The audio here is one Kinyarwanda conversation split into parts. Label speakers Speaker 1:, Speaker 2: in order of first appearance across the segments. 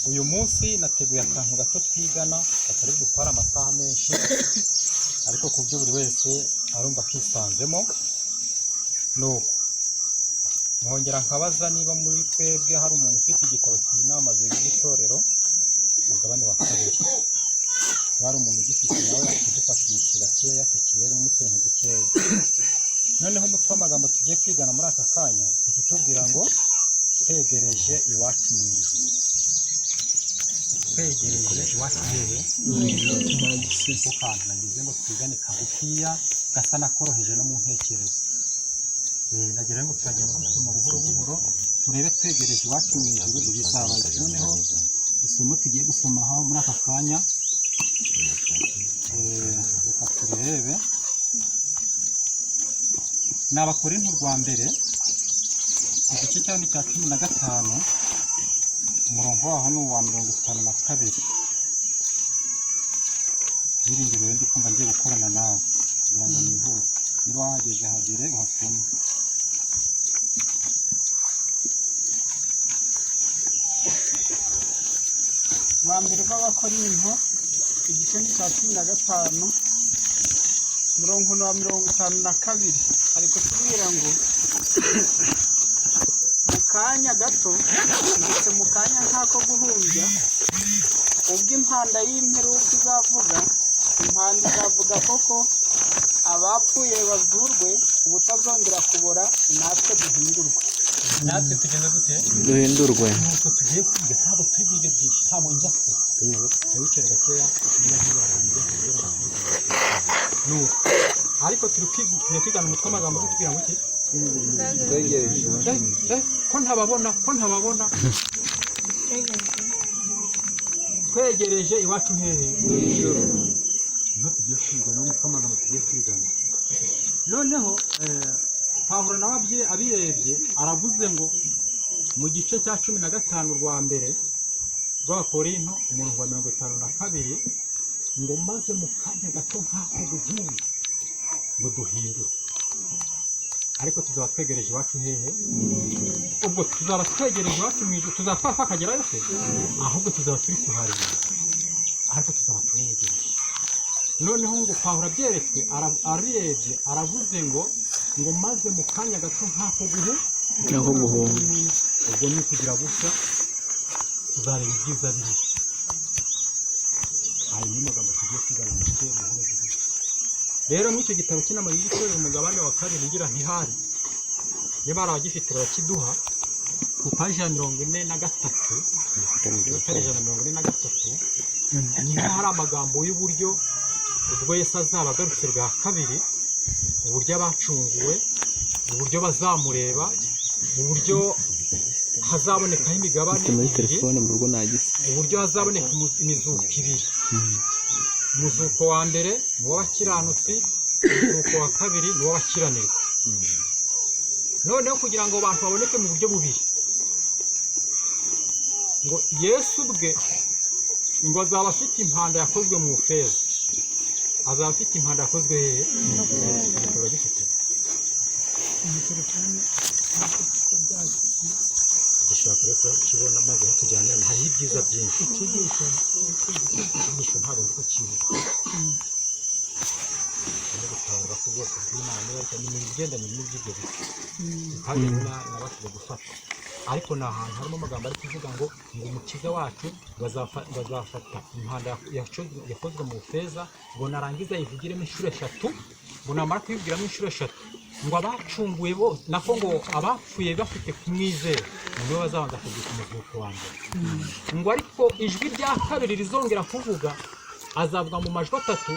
Speaker 1: Uyu munsi nateguye akantu gato twigana katari budutware amasaha menshi, ariko ku byo buri wese arumva akisanzemo. Nuko nkongera nkabaza niba muri twebwe hari umuntu ufite igitabo cy'inama zigize itorero umugabane wa kabiri. Niba hari umuntu ugifite, nawe akidufashisha gakeya, tukirebemo utuntu dukeya. Noneho umutwe w'amagambo tugiye kwigana muri aka kanya ni kutubwira ngo twegereje iwacu mu ijuru. Twegereje iwacu hehe? Ko kantu nagize ngo twigane kagufiya, gasa n'akoroheje no mu ntekerezo. Nagira ngo turagenda dusoma buhoro buhoro, turebe twegereje iwacu mu ijuru ibizabayo. Noneho isomo tugiye gusoma aho muri aka kanya, reka turebe, ni Abakorinto rwa mbere, igice cyane cya 15, umurongo waho ni uwa 52. Byiringiro rero, ndi kumva ngiye gukorana nawe kugira ngo nihute. Niba wahageze, hagere uhasome.
Speaker 2: Ba mbere b'Abakorinto, igice ni cya 15, umurongo ni wa 52. Ari kutubwira ngo mu kanya gato, ndetse mu kanya nk'ako guhumbya, ubwo impanda y'imperuka izavuga, impanda izavuga koko, abapfuye bazurwe ubutazongera kubora, natwe duhindurwe.
Speaker 1: Natwe tugeze gute?
Speaker 3: Duhindurwe.
Speaker 1: Nuko tugiye kwiga, ntabwo turi bwige byinshi, ntabwo njya kure, wicare gakeya niba ntibararangiza. Nuko ariko turi kwiga, tugiye kwigana umutwe w'amagambo utubwira ngo iki?
Speaker 3: Twegereje.
Speaker 1: Ko ntababona, ko ntababona. Twegereje iwacu hehe? Niho tugiye kwiga, niwo mutwe w'amagambo tugiye kwigana. Noneho Pawulo nawe abirebye aravuze ngo mu gice cya 15 rwa mbere rw'Abakorinto, umurongo wa 52, ngo maze mu kanya gato nk'ako guhumbya ngo duhindure. Ariko tuzaba twegereje iwacu hehe? Ubwo tuzaba twegereje iwacu mu ijuru, tuzaba twakagerayo se? Ahubwo tuzaba turi kuhareba, ariko tuzaba tuhegereje. Noneho ngo Pawulo abyeretswe, abirebye aravuze ngo maze mu kanya gato nk'ako guhu
Speaker 3: Nk'ako guhumbya.
Speaker 1: Ubwo ni ukugira gutya, tuzareba ibyiza biri. Ayo ni magambo tugiye kwigana make, buhoro buhoro. Rero muri icyo gitabo cy'inama y'igitorero umugabane wa kabiri, ngira ntihari, niba hari abagifite barakiduha, ku paji ya 43, niba atari 143, niho hari amagambo y'uburyo ubwo Yesu azaba agarutse bwa kabiri, uburyo abacunguwe, uburyo bazamureba, uburyo hazabonekaho imigabane
Speaker 3: Mfite muri
Speaker 1: ibiri,
Speaker 3: telefone mu rugo nagise.
Speaker 1: uburyo hazaboneka imizuko ibiri. Umuzuko wa mbere ni uw'abakiranutsi, umuzuko wa kabiri ni uw'abakiranirwa. Noneho kugira ngo abantu baboneke mu buryo bubiri, ngo Yesu ubwe ngo azaba afite impanda yakozwe mu feza. Azaba afite impanda yakozwe hehe? Uragifite? Gishobora kureka kibona maze aho tujyanira hariho ibyiza byinshi. Icyigisho ntabwo ndi kukibuka. No gutanga ku bwoko bw'Imana, niba ariko ni mu bigendanye n'iby'ibyo bice kandi nabashije gufata, ariko ni ahantu harimo amagambo ari kuvuga ngo Umukiza wacu bazafata impanda yakozwe mu feza, ngo narangiza ayivugiremo inshuro eshatu, ngo namara kuyivugiramo inshuro eshatu, ngo abacunguye bo, nako ngo abapfuye bafite kumwizera, ngo nibo bazabanza kuzuka umuzuko wa mbere. Ngo ariko ijwi rya kabiri rizongera kuvuga, azavuga mu majwi atatu,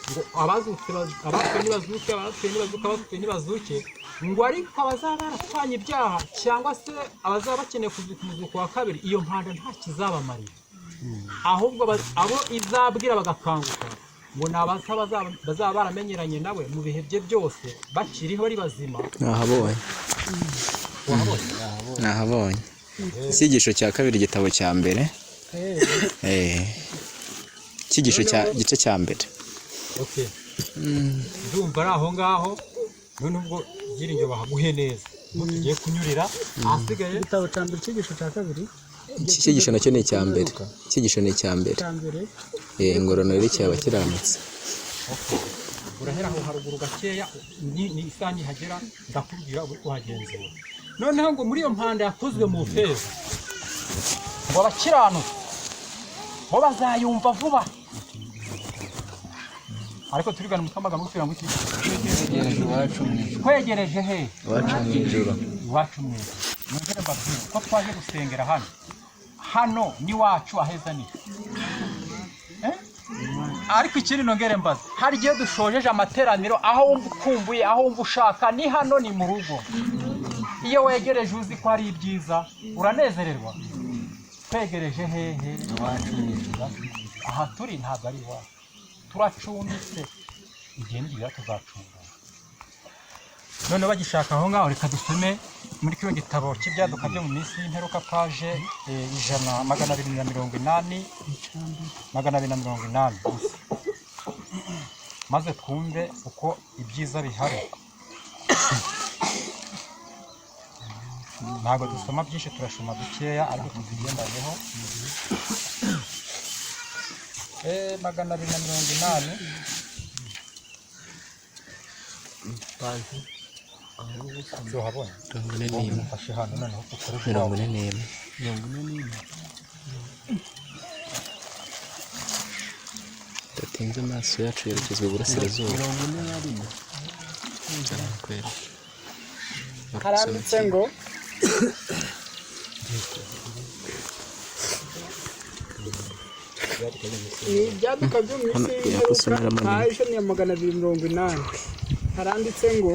Speaker 1: ngo abazutse abapfuye nibazuke, abapfuye nibazuke, abapfuye nibazuke. Ngo ariko abazaba barapfanye ibyaha cyangwa se abazaba bakeneye kuzuka umuzuko wa kabiri, iyo mpanda nta kizabamarira, ahubwo abo izabwira bagakanguka, ngo ni abazaba bazaba baramenyeranye nawe mu bihe bye byose, bakiriho ari bazima.
Speaker 3: Nahabonye.
Speaker 1: Wahabonye?
Speaker 3: Nahabonye. Icyigisho cya kabiri, igitabo cya mbere. Icyigisho cya gice cya mbere.
Speaker 1: Okay. Ndumva ari aho ngaho. None ubwo byiringiro bahaguhe neza, ubwo tugiye kunyurira ahasigaye.
Speaker 2: Igitabo cya mbere, icyigisho cya kabiri.
Speaker 3: Iki cyigisho nacyo ni icya mbere. Icyigisho ni icya mbere.
Speaker 2: Cya mbere.
Speaker 3: Ingororano yerekeye abakiranutsi.
Speaker 1: Urahera aho haruguru gakeya, ni isaha nihagera ndakubwira uri kuhagenzura. Noneho ngo muri iyo mpanda yakozwe mu feza, ngo abakiranutsi bo bazayumva vuba. Ariko turigana umutwe w'amagambo kugira ngo iki? Twegereje he?
Speaker 3: Iwacu mu ijuru.
Speaker 1: Iwacu mu ijuru. Nongere mbabwire ko twaje gusengera hano, hano n'iwacu aheza ni. Eh? Ariko ikindi nongere mbaza, hari igihe dushojeje amateraniro, aho wumva ukumbuye, aho wumva ushaka, ni hano ni mu rugo. Iyo wegereje uzi ko ari ibyiza, uranezererwa. Twegereje hehe? Aha turi ntabwo ari iwacu, turacumbitse. Igihe nigera tuzacumbura. None bagishaka aho ngaho, reka dusome muri kino gitabo cy'ibyaduka byo mu minsi y'imperuka, paje 100 280, 280 gusa, maze twumve uko ibyiza bihari. Ntabwo dusoma byinshi, turashoma dukeya ariko tuzigendanyeho. 280. Tuhabona.
Speaker 3: 41.
Speaker 1: Mufashe hano noneho dukore.
Speaker 3: 41. Tudatinze amaso yacu yerekezwa iburasirazuba.
Speaker 4: 41.
Speaker 3: Nzakwereka.
Speaker 2: Haranditse ngo ni ibyaduka byo mu isi y'imperuka, paje ni iya 280. Haranditse ngo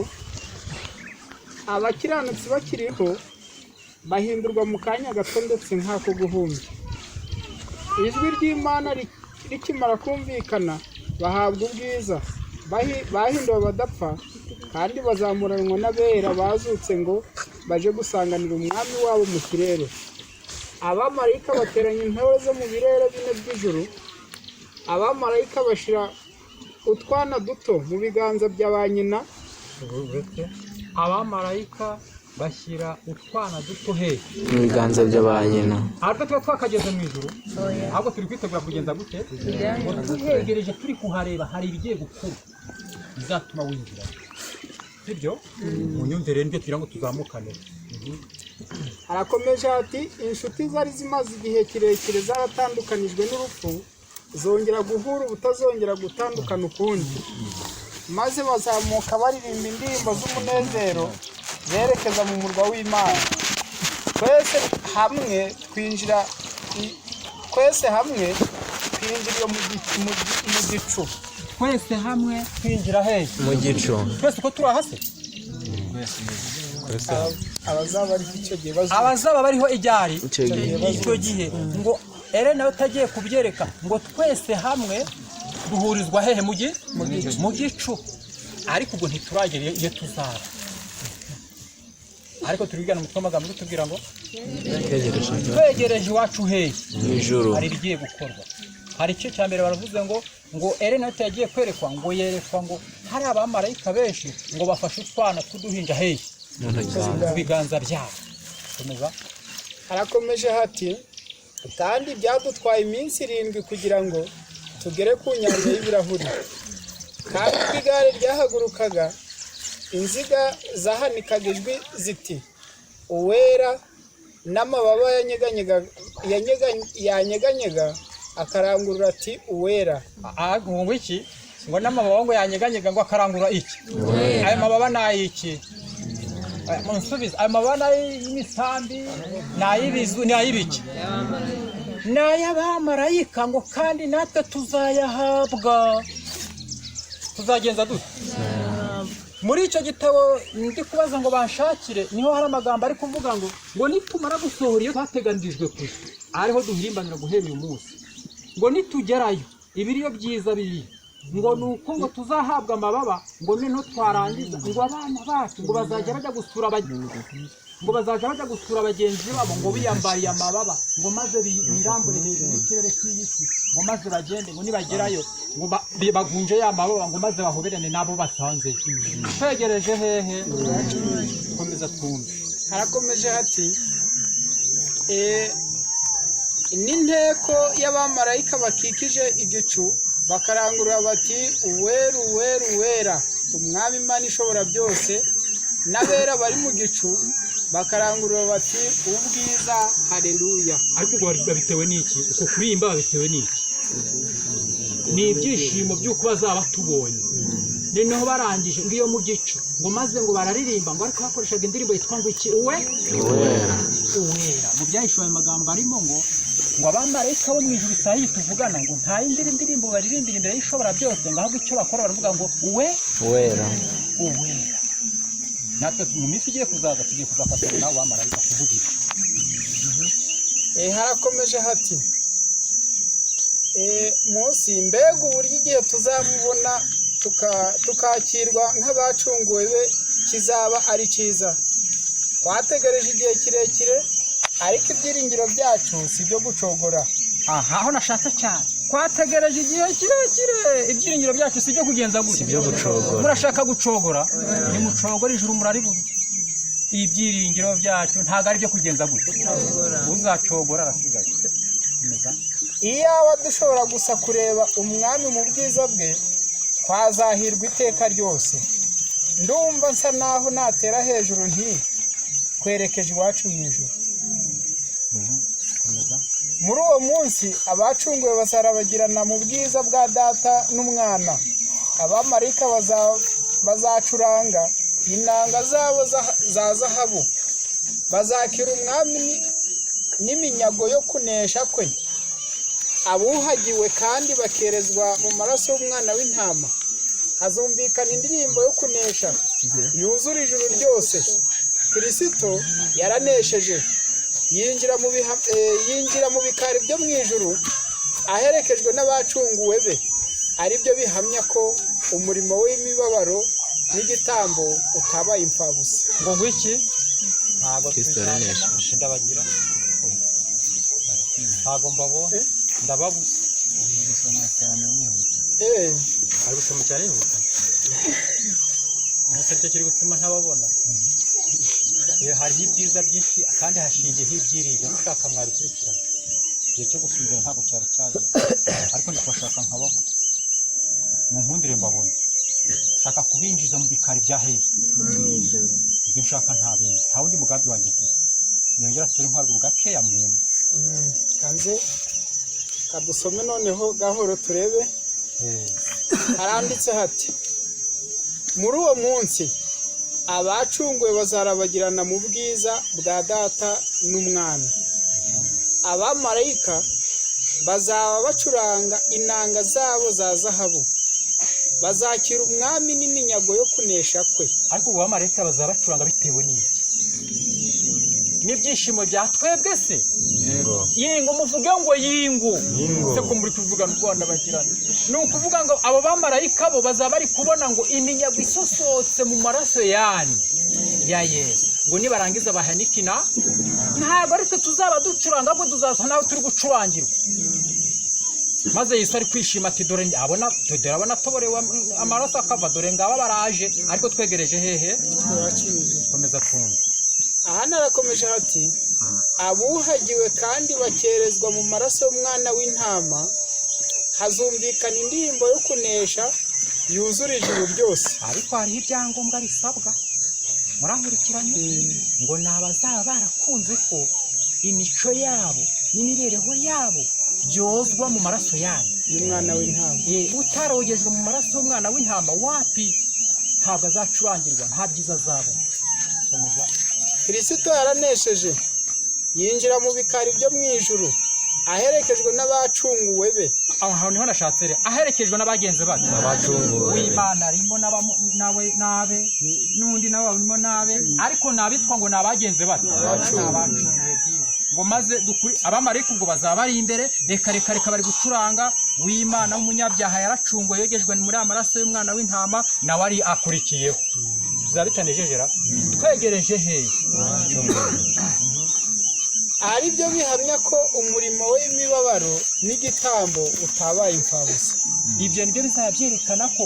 Speaker 2: abakiranutsi bakiriho bahindurwa mu kanya gato ndetse nk'ako guhumbya. Ijwi ry'Imana rikimara kumvikana bahabwa ubwiza, bahinduwe abadapfa, kandi bazamuranwa n'abera bazutse ngo baje gusanganira umwami wabo mu kirere. Abamarayika bateranya intore zo mu birere bine by'ijuru. Abamarayika bashira utwana duto mu biganza bya ba nyina.
Speaker 1: Abamarayika bashyira utwana duto he?
Speaker 3: Mu biganza bya ba nyina.
Speaker 1: Ahubwo tuba twakageze mu ijuru, ahubwo turi kwitegura kugenza gute? Ngo tuhegereje, turi kuhareba, hari ibigiye gukura bizatuma winjira, sibyo? Mu myumvire nibyo tugira ngo tuzamukane.
Speaker 2: Arakomeje ati inshuti zari zimaze igihe kirekire zaratandukanijwe n'urupfu zongera guhura ubutazongera gutandukana ukundi, maze bazamuka baririmba indirimbo z'umunezero berekeza mu murwa w'Imana. Twese hamwe twinjira twese hamwe twinjira iyo mu gicu.
Speaker 1: Twese hamwe twinjira hehe?
Speaker 3: Mu gicu.
Speaker 1: Twese uko turi aha se?
Speaker 2: Abazaba ariho icyo gihe
Speaker 1: abazaba bariho ijyari
Speaker 3: Icyo gihe.
Speaker 1: Icyo gihe ngo ere nawe utagiye kubyereka ngo twese hamwe duhurizwa hehe? Mu gicu. Ariko ubwo ntituragera iyo tuzaba, ariko turigana umutwe w'amagambo tubwira ngo
Speaker 3: Twegereje
Speaker 1: twegereje iwacu hehe?
Speaker 3: mu ijuru.
Speaker 1: Hari ibigiye gukorwa. Hari icyo cya mbere baravuze ngo ere nawe yagiye kwerekwa, ngo yerekwa ngo hari abamarayika benshi ngo bafashe utwana tw'uduhinja hehe?
Speaker 3: Mu ntoki zabo.
Speaker 1: Mu biganza byabo. Komeza.
Speaker 2: Harakomeje hati kandi byadutwaye iminsi 7 kugira ngo tugere ku nyanja y'ibirahuri. Kandi ubwo igare ryahagurukaga, inziga zahanikaga ijwi ziti uwera, n'amababa yanyeganyega akarangurura ati uwera.
Speaker 1: Ngo iki? Ngo n'amababa ngo yanyeganyega ngo akarangurura iki? Ayo mababa ni ay'iki? Munsubize, ayo mababa ni ay'imisambi, ni ay'ibizu, ni ay'ibiki? Ni ay'abamarayika. Ngo kandi natwe tuzayahabwa. Tuzagenza dute? Muri icyo gitabo ndi kubaza ngo banshakire, niho hari amagambo ari kuvuga ngo nitumara gusohora iyo twateganirijwe kure, ariho duhirimbanira guhera uyu munsi, ngo nitugerayo ibiriyo byiza biri, ngo nuko ngo tuzahabwa amababa, ngo noneho twarangiza ngo abana bacu ngo bazajya bajya gusura ngo bazajya bajya gusura bagenzi babo ngo biyambariye amababa, ngo maze birambure hejuru y'ikirere cy'iyi si, ngo maze bagende, ngo nibagerayo ngo bagunje ya mababa, ngo maze bahoberane n'abo basanze. Twegereje hehe? Komeza twumve.
Speaker 2: Harakomeje hati N'inteko y'abamarayika bakikije igicu bakarangurura bati: "Uwera, uwera, uwera, Umwami Imana ishobora byose." N'abera bari mu gicu bakarangurura bati: "Ubwiza, haleluya."
Speaker 1: Ariko ubwo babitewe n'iki? Uko kuririmba babitewe n'iki? Ni ibyishimo by'uko bazaba tubonye. Noneho barangije ngo iyo mu gicu, ngo maze ngo bararirimba ngo, ariko bakoreshaga indirimbo yitwa ngo iki? Uwe
Speaker 3: Uwera.
Speaker 1: Uwera. Mu Byahishuwe ayo magambo arimo, ngo abamarayika bo mu ijuru isaha iyi tuvugana, ngo nta yindi ndirimbo baririmbira imbere y'Ishobora byose, ngo ahubwo icyo bakora baravuga ngo uwe
Speaker 3: Uwera.
Speaker 1: Uwera. Natwe mu minsi igiye kuzaza tugiye kuzafatanya n'abo bamarayika kuvuga ibi.
Speaker 2: Harakomeje hati munsi: "Mbega uburyo igihe tuzamubona tukakirwa nk'abacunguwe be kizaba ari cyiza! Twategereje igihe kirekire, ariko ibyiringiro byacu si ibyo gucogora."
Speaker 1: Aha aho nashatse cyane: twategereje igihe kirekire, ibyiringiro byacu si ibyo kugenza gutya.
Speaker 3: Si ibyo gucogora.
Speaker 1: Murashaka gucogora? Nimucogora ijuru muraribura. Ibyiringiro byacu ntabwo ari ibyo kugenza gutya. Uzacogora arasigaye. Komeza.
Speaker 2: Iyaba dushobora gusa kureba Umwami mu bwiza bwe, twazahirwa iteka ryose. Ndumva nsa naho natera hejuru nti: 'Twerekeje iwacu mu ijuru.'"
Speaker 1: Komeza.
Speaker 2: "Muri uwo munsi abacunguwe bazarabagirana mu bwiza bwa Data n'Umwana. Abamarayika bazacuranga inanga zabo za zahabu. Bazakira Umwami n'iminyago yo kunesha kwe. Abuhagiwe kandi bakerezwa mu maraso y'Umwana w'intama. Hazumvikana indirimbo yo kunesha yuzura ijuru ryose. Kirisito yaranesheje, yinjira mu bikari byo mu ijuru aherekejwe n'abacunguwe be, aribyo bihamya ko umurimo w'imibabaro n'igitambo utabaye imfabusa."
Speaker 1: Ngo ngwiki? Ntabwo
Speaker 3: Kristo yaranesheje.
Speaker 1: Ndabagira, ntabwo mbabona, ndababuze. Ari gusoma cyane yihuta, ntacyo cyo kiri gutuma ntababona. Hariho ibyiza byinshi kandi hashingiyeho ibyiringiro. Mushaka mwabikurikirana. Igihe cyo gusubiza ntabwo cyari cyagera, ariko ndikubashaka nkababona. Mu nkundire mbabone, nshaka kubinjiza mu bikari bya hehe. Ibyo nshaka nta bindi, nta wundi mugambi wanjye mfite. Niyongera asubire intwaro gakeya mwumve.
Speaker 2: Kanze kadusome noneho gahoro turebe. Haranditse hati: "Muri uwo munsi abacunguwe bazarabagirana mu bwiza bwa Data n'Umwana. Abamarayika bazaba bacuranga inanga zabo za zahabu. Bazakira Umwami n'iminyago yo kunesha kwe."
Speaker 1: Ariko ubu abamarayika bazaba bacuranga bitewe n'iki? N'ibyishimo bya twebwe se? Yingo, muvuge ngo yingo. Se ko muri kuvugana u Rwanda bagirana? Ni ukuvuga ngo abo bamarayika bo bazaba bari kubona ngo iminyago isosotse mu maraso yanyu ya Yesu, ngo nibarangiza bahanikina. Ntabwo ari twe tuzaba ducuranga, ahubwo tuzaza nawe turi gucurangirwa. Maze Yesu ari kwishima ati: "Dore abona, dore abona atoborewe amaraso akava, dore ngaba baraje." Ariko twegereje hehe? Komeza twumve.
Speaker 2: Aha narakomeje hati: "Abuhagiwe kandi bakerezwa mu maraso y'Umwana w'intama, hazumvikana indirimbo yo kunesha yuzura ijuru ryose."
Speaker 1: Ariko hariho ibyangombwa bisabwa. Murankurikiranye? Ngo ni abazaba barakunze ko imico yabo n'imibereho yabo byozwa mu maraso yanyu
Speaker 2: y'Umwana w'intama.
Speaker 1: Utarogejwe mu maraso y'Umwana w'intama, wapi, ntabwo azacurangirwa, nta byiza azabona. Komeza.
Speaker 2: Kirisito yaranesheje, yinjira mu bikari byo mu ijuru aherekejwe n'abacunguwe be.
Speaker 1: Aho hantu niho nashatse rero: aherekejwe n'abagenzi bacu.
Speaker 3: Abacunguwe.
Speaker 1: Uwimana arimo nawe nabe, n'undi nawe arimo nabe, ariko nabitwa ngo ni abagenzi bacu,
Speaker 3: Abacunguwe.
Speaker 1: Abacunguwe byiwe. Ngo maze dukuri abamarayika ubwo bazaba bari imbere, reka reka reka, bari gucuranga. W'Imana w'umunyabyaha yaracunguwe, yogejwe muri amaraso y'Umwana w'intama, nawe ari akurikiyeho. Bizaba bitanejejera? Twegereje hehe?
Speaker 2: Ari byo bihamya ko umurimo w'imibabaro n'igitambo utabaye imfabusa.
Speaker 1: Ibyo nibyo bizaba byerekana ko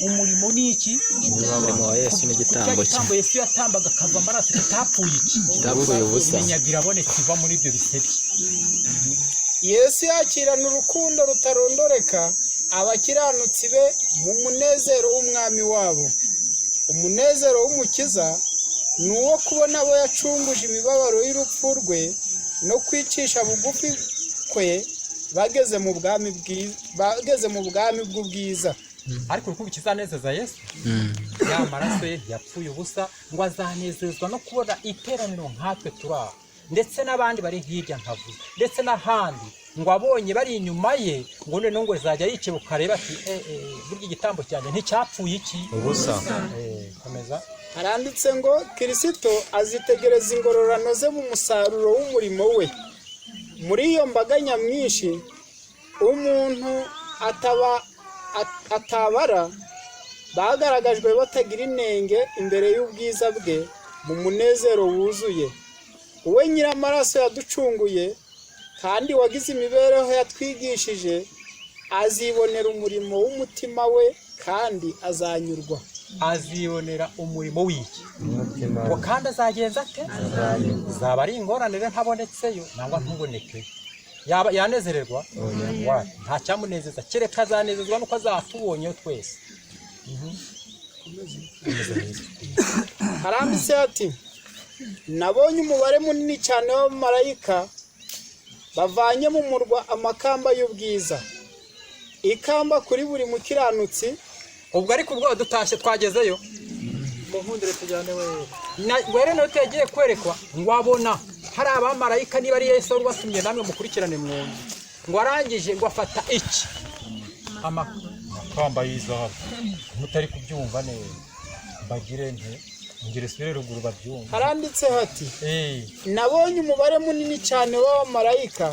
Speaker 1: umurimo ni iki?
Speaker 3: Umurimo wa Yesu n'igitambo
Speaker 1: Cya
Speaker 3: cye
Speaker 1: gitambo Yesu yatambaga akava amaraso kitapfuye iki?
Speaker 3: Kitapfuye ubusa.
Speaker 1: Iminyago irabonetse iva muri ibyo bisebye.
Speaker 2: Yesu yakirana urukundo rutarondoreka abakiranutsi be mu munezero w'umwami wabo. Umunezero w'Umukiza ni uwo kubona abo yacunguje imibabaro y'urupfu rwe no kwicisha bugufi kwe bageze mu bwami bw'ubwiza.
Speaker 1: Ariko urukundo ikizanezeza Yesu, ya maraso ye yapfuye ubusa, ngo azanezezwa no kubona iteraniro nkatwe turi aho, ndetse n'abandi bari hirya nkavuze, ndetse n'ahandi, ngo abonye bari inyuma ye, ngo noneho ngo azajya yikebuka areba ati eh, eh, burya igitambo cyanjye nticyapfuye iki?
Speaker 3: Ubusa.
Speaker 1: Komeza.
Speaker 2: Haranditse ngo Kirisito azitegereza ingororano ze mu musaruro w'umurimo we. Muri iyo mbaga nyamwinshi umuntu atabara bagaragajwe batagira inenge imbere y'ubwiza bwe mu munezero wuzuye. We nyir'amaraso yaducunguye kandi wagize imibereho yatwigishije, azibonera umurimo w'umutima we kandi azanyurwa.
Speaker 1: Azibonera umurimo w'iki? Ngo kandi azagenza ate? Zaba ari ingorane rero ntabonetseyo nangwa ntuboneke. Yaba yanezererwa? Wapi, nta cyamunezeza kereka azanezezwa nuko azatubonyeyo twese.
Speaker 2: Haranditse ati nabonye umubare munini cyane w'abamarayika bavanye mu murwa amakamba y'ubwiza, ikamba kuri buri mukiranutsi.
Speaker 1: Ubwo ariko ubwo dutashye twagezeyo, munkundire tujyane we. Were nawe yagiye kwerekwa ngo abona hari abamarayika, niba ari Yesu wari ubatumye, namwe mukurikirane mwumve. Ngo arangije ngo afata iki? Amakamba y'izahabu. Mutari kubyumva neza, mbagire nte ngire subire ruguru babyumve.
Speaker 2: Haranditse hati nabonye umubare munini cyane w'abamarayika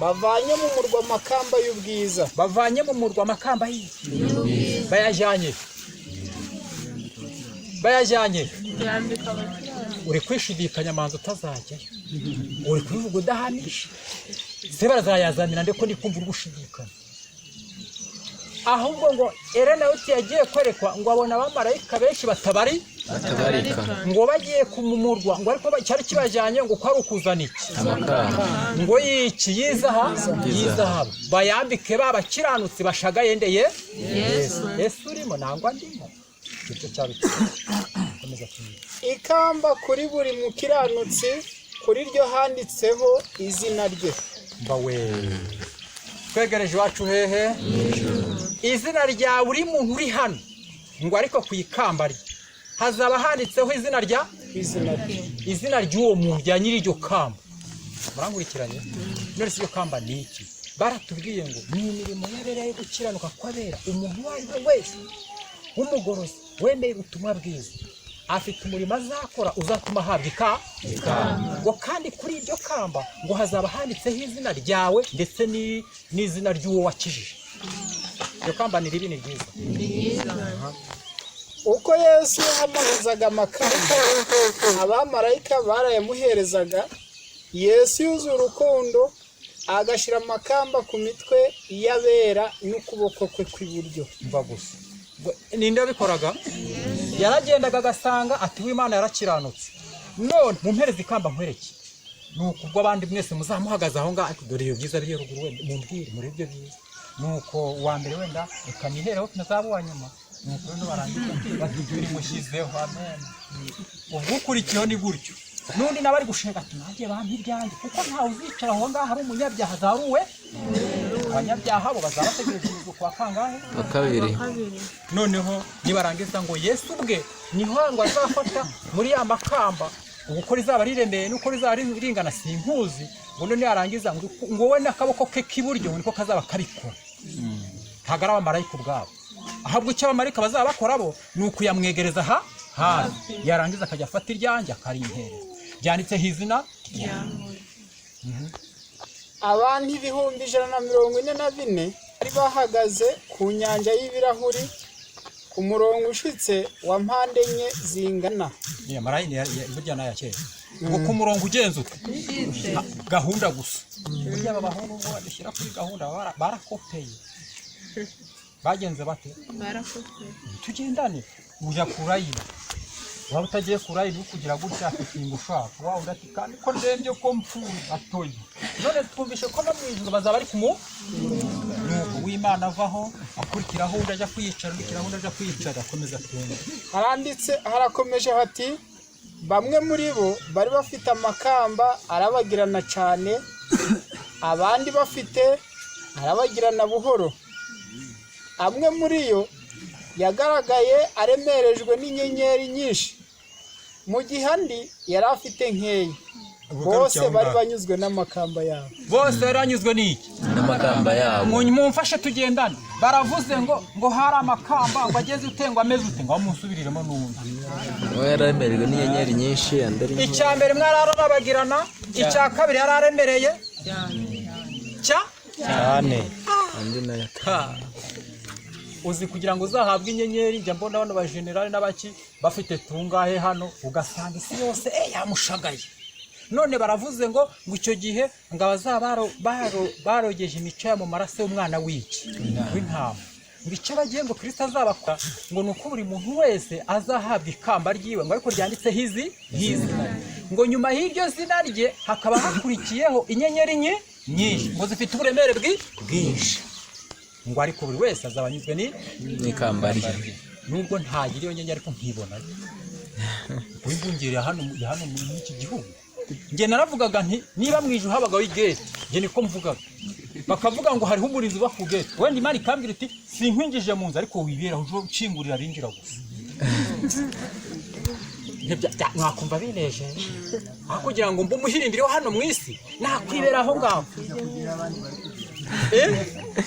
Speaker 2: bavanye mu murwa amakamba y'ubwiza.
Speaker 1: Bavanye mu murwa amakamba y'ubwiza, bayajyanye bayajyanye. Uri kwishidikanya manzi utazajyayo, uri kubivuga udahamisha, se barazayazanira ndeko ndi kumva uri gushidikanya. Ahubwo ngo Elena White yagiye kwerekwa ngo abona abamarayika benshi batabari
Speaker 3: batabarika,
Speaker 1: ngo bagiye kumumurwa, ngo ariko cyari kibajyanye ngo ko ari ukuzana iki?
Speaker 3: Amakamba.
Speaker 1: Ngo yiki? Yizahabu bayambike ba bakiranutsi bashagaye ndeye Yesu. Yesu urimo nangwa ndimo, icyo cyabiteye. Komeza kumenya.
Speaker 2: Ikamba kuri buri mukiranutsi, kuri ryo handitseho izina rye.
Speaker 1: Mba we, twegereje iwacu hehe? Izina rya buri muntu uri hano, ngo ariko ku ikamba rye hazaba handitseho izina rya
Speaker 2: Izina rye.
Speaker 1: Izina ry'uwo muntu, rya nyiri iryo kamba. Murankurikiranye? None se iryo kamba ni iki? Baratubwiye ngo ni imirimo y'abera yo gukiranuka kw'abera. Umuntu uwo ari we wese w'umugorozi wemeye ubutumwa bwiza afite umurimo azakora uzatuma ahabwa ikamba. Ngo kandi kuri iryo kamba ngo hazaba handitseho izina ryawe ndetse n'izina ry'uwo wakijije. Iryo kamba ni ribi ni ryiza?
Speaker 2: Uko Yesu yahamagazaga amakamba, abamarayika barayamuherezaga. Yesu yuzuye urukundo agashyira amakamba ku mitwe y'abera n'ukuboko kwe kw'iburyo.
Speaker 1: Mva gusa. Ngo ninde wabikoraga? Yaragendaga agasanga ati w'Imana yarakiranutse, none mumpereze ikamba nkwereke. Nuko ubwo abandi mwese muzamuhagaze aho ngaho, ariko dore iyo byiza biri ruguru, wenda mumbwire muri ibyo byiza. Nuko uwa mbere wenda reka nihereho ntazaba uwa nyuma. Nuko rero barangiza bati turimushyizeho, amen. Ubwo ukurikiyeho ni gutyo, n'undi nawe ari gushenga ati nanjye bampa ibyanjye, kuko ntawe uzicara aho ngaho ari umunyabyaha, azaruwe. Abanyabyaha bo bazaba bategereje umuzuko wa kangahe?
Speaker 3: Wa kabiri.
Speaker 1: Noneho nibarangiza ngo Yesu ubwe niho ngo azafata muri ya makamba, uko rizaba riremeye n'uko rizaba ringana simpuzi. Ngo none yarangiza ngo we n'akaboko ke k'iburyo ngo niko kazaba kabikora. Ntabwo ari abamarayika ubwabo, ahubwo icyo abamarayika bazaba bakora bo ni ukuyamwegereza ha hafi, yarangiza akajya afata iryanjye akarimpereza ryanditseho izina.
Speaker 2: Abantu 144,000 bari bahagaze ku nyanja y'ibirahuri ku murongo ushitse wa mpande enye zingana.
Speaker 1: Ni amarayini burya ni aya kera, ngo ku murongo ugenze ute? Gahunda gusa. Burya aba bahungu ngo badushyira kuri gahunda barakopeye. Bagenze bate? Tugendane, ujya kurayira Waba utagiye kura ibi kugira gutya akikinga ushaka wa undi ati kandi ko ndembye ko mpfuye atoye. None twumvishe ko no mu ijuru bazaba ari kumu nuko uw'Imana avaho akurikiraho undi ajya kwiyicara, ukurikiraho undi ajya kwiyicara, akomeza atunga.
Speaker 2: Haranditse, harakomeje hati: bamwe muri bo bari bafite amakamba arabagirana cyane, abandi bafite arabagirana buhoro. Amwe muri yo yagaragaye aremerejwe n'inyenyeri nyinshi, mu gihe andi yari afite nkeya. Bose bari banyuzwe n'amakamba yabo.
Speaker 1: Bose bari banyuzwe n'iki?
Speaker 3: N'amakamba yabo.
Speaker 1: Mumfashe tugendane. Baravuze ngo hari amakamba ngo ageze ute, ngo ameze ute, ngo musubiriremo n'undi.
Speaker 3: Umwe yararemerejwe n'inyenyeri nyinshi, andi ari
Speaker 1: Icya mbere mwararabagirana, icya kabiri yararemereye cya
Speaker 3: cyane, andi nayo
Speaker 1: Ha. Uzi kugira ngo uzahabwe inyenyeri, njya mbona bano ba generali n'abaki bafite tungahe hano, ugasanga isi yose yamushagaye. None baravuze ngo icyo gihe ngo abazaba barogeje imico yabo mu maraso y'umwana w'iki w'intama, ngo icyo bagiye ngo Kristo azabakora ngo ni uko buri muntu wese azahabwa ikamba ryiwe, ngo ariko ryanditseho izi y'izina, ngo nyuma y'iryo zina rye hakaba hakurikiyeho inyenyeri nyinshi ngo zifite uburemere bwinshi, ngo ariko buri wese azaba anyuzwe ni
Speaker 3: n'ikamba rye.
Speaker 1: Nubwo ntagira iyo nyenyeri ariko nkibona wibungirira hano muri iki gihugu. Njye naravugaga nti niba mu ijuru habagaho igate, njye niko mvugaga, bakavuga ngo hariho umurinzi uba ku gate, wenda Imana ikambwira iti sinkwinjije mu nzu ariko wibera uje ukingurira abinjira gusa. Mwakumva bineje aho kugira ngo mbe umuhirimbiri wo hano mu isi nakwibera aho ngaho.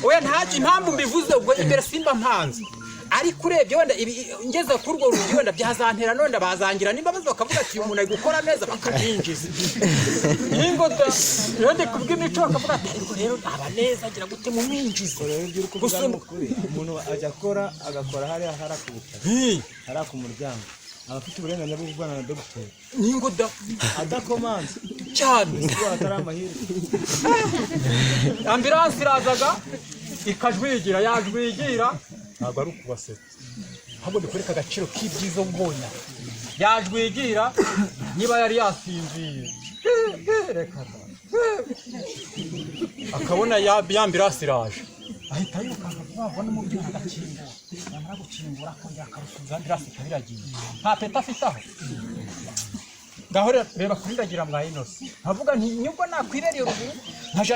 Speaker 1: Oya, ntacyo impamvu mbivuze ubwo imbere simba mpanze, ariko urebye wenda ngeze kuri urwo rugi wenda byazantera, none bazangira n'imbabazi bakavuga ati uyu muntu ari gukora neza bakabyinjiza. Ningo da rero ndi kubw'imico bakavuga ati ariko rero aba neza agira gute mu mwinjizo. Gusumba
Speaker 4: umuntu ajya akora agakora hariya hariya ku butaro, hariya ku muryango, aba afite uburenganzira bwo kuvugana na dogiteri
Speaker 1: Ningo da
Speaker 4: adakomanze
Speaker 1: cyane
Speaker 4: kuko atari amahirwe.
Speaker 1: Ambilansi irazaga ikajwigira, yajwigira, ntabwo ari ukubasetsa ahubwo ni kwereka agaciro k'ibyiza mbonye, yajwigira niba yari yasinziye reka da, akabona ya ambilansi iraje ahita yirukanka vuba vuba n'umubyeyi agakingura, yamara gukingura akongera akarusubiza, ambilansi ikaba iragiye nta peta afite aho ngaho. Reba kuri ndagira mwa inosi nkavuga nti nubwo nakwibereye ruguru nkaja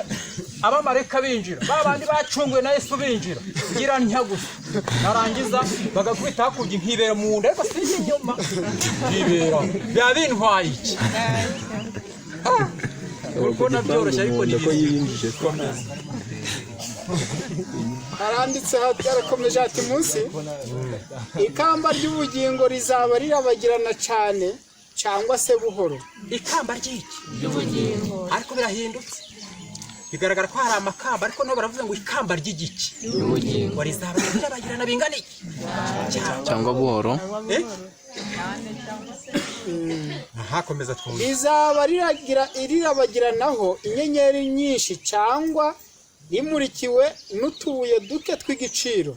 Speaker 1: abamarayika binjira ba bandi bacunguwe na Yesu binjira ngira ntya gusa, narangiza bagakubita hakurya nkibera mu nda ariko sinjye inyuma nkibera biba bintwaye iki. Uri kubona byoroshye ariko ni
Speaker 3: ko yiyinjije.
Speaker 2: Haranditse hati, harakomeje hati munsi: ikamba ry'ubugingo rizaba rirabagirana cyane cyangwa se buhoro.
Speaker 1: Ikamba ry'iki ariko birahindutse, bigaragara ko hari amakamba ariko nabo baravuze ngo ikamba ry'igiki ngo rizaba rirabagirana bingana iki
Speaker 3: Cyangwa buhoro.
Speaker 1: Eh? Aha komeza twumve.
Speaker 2: Rizaba rirabagiranaho inyenyeri nyinshi cyangwa rimurikiwe n'utubuye duke tw'igiciro,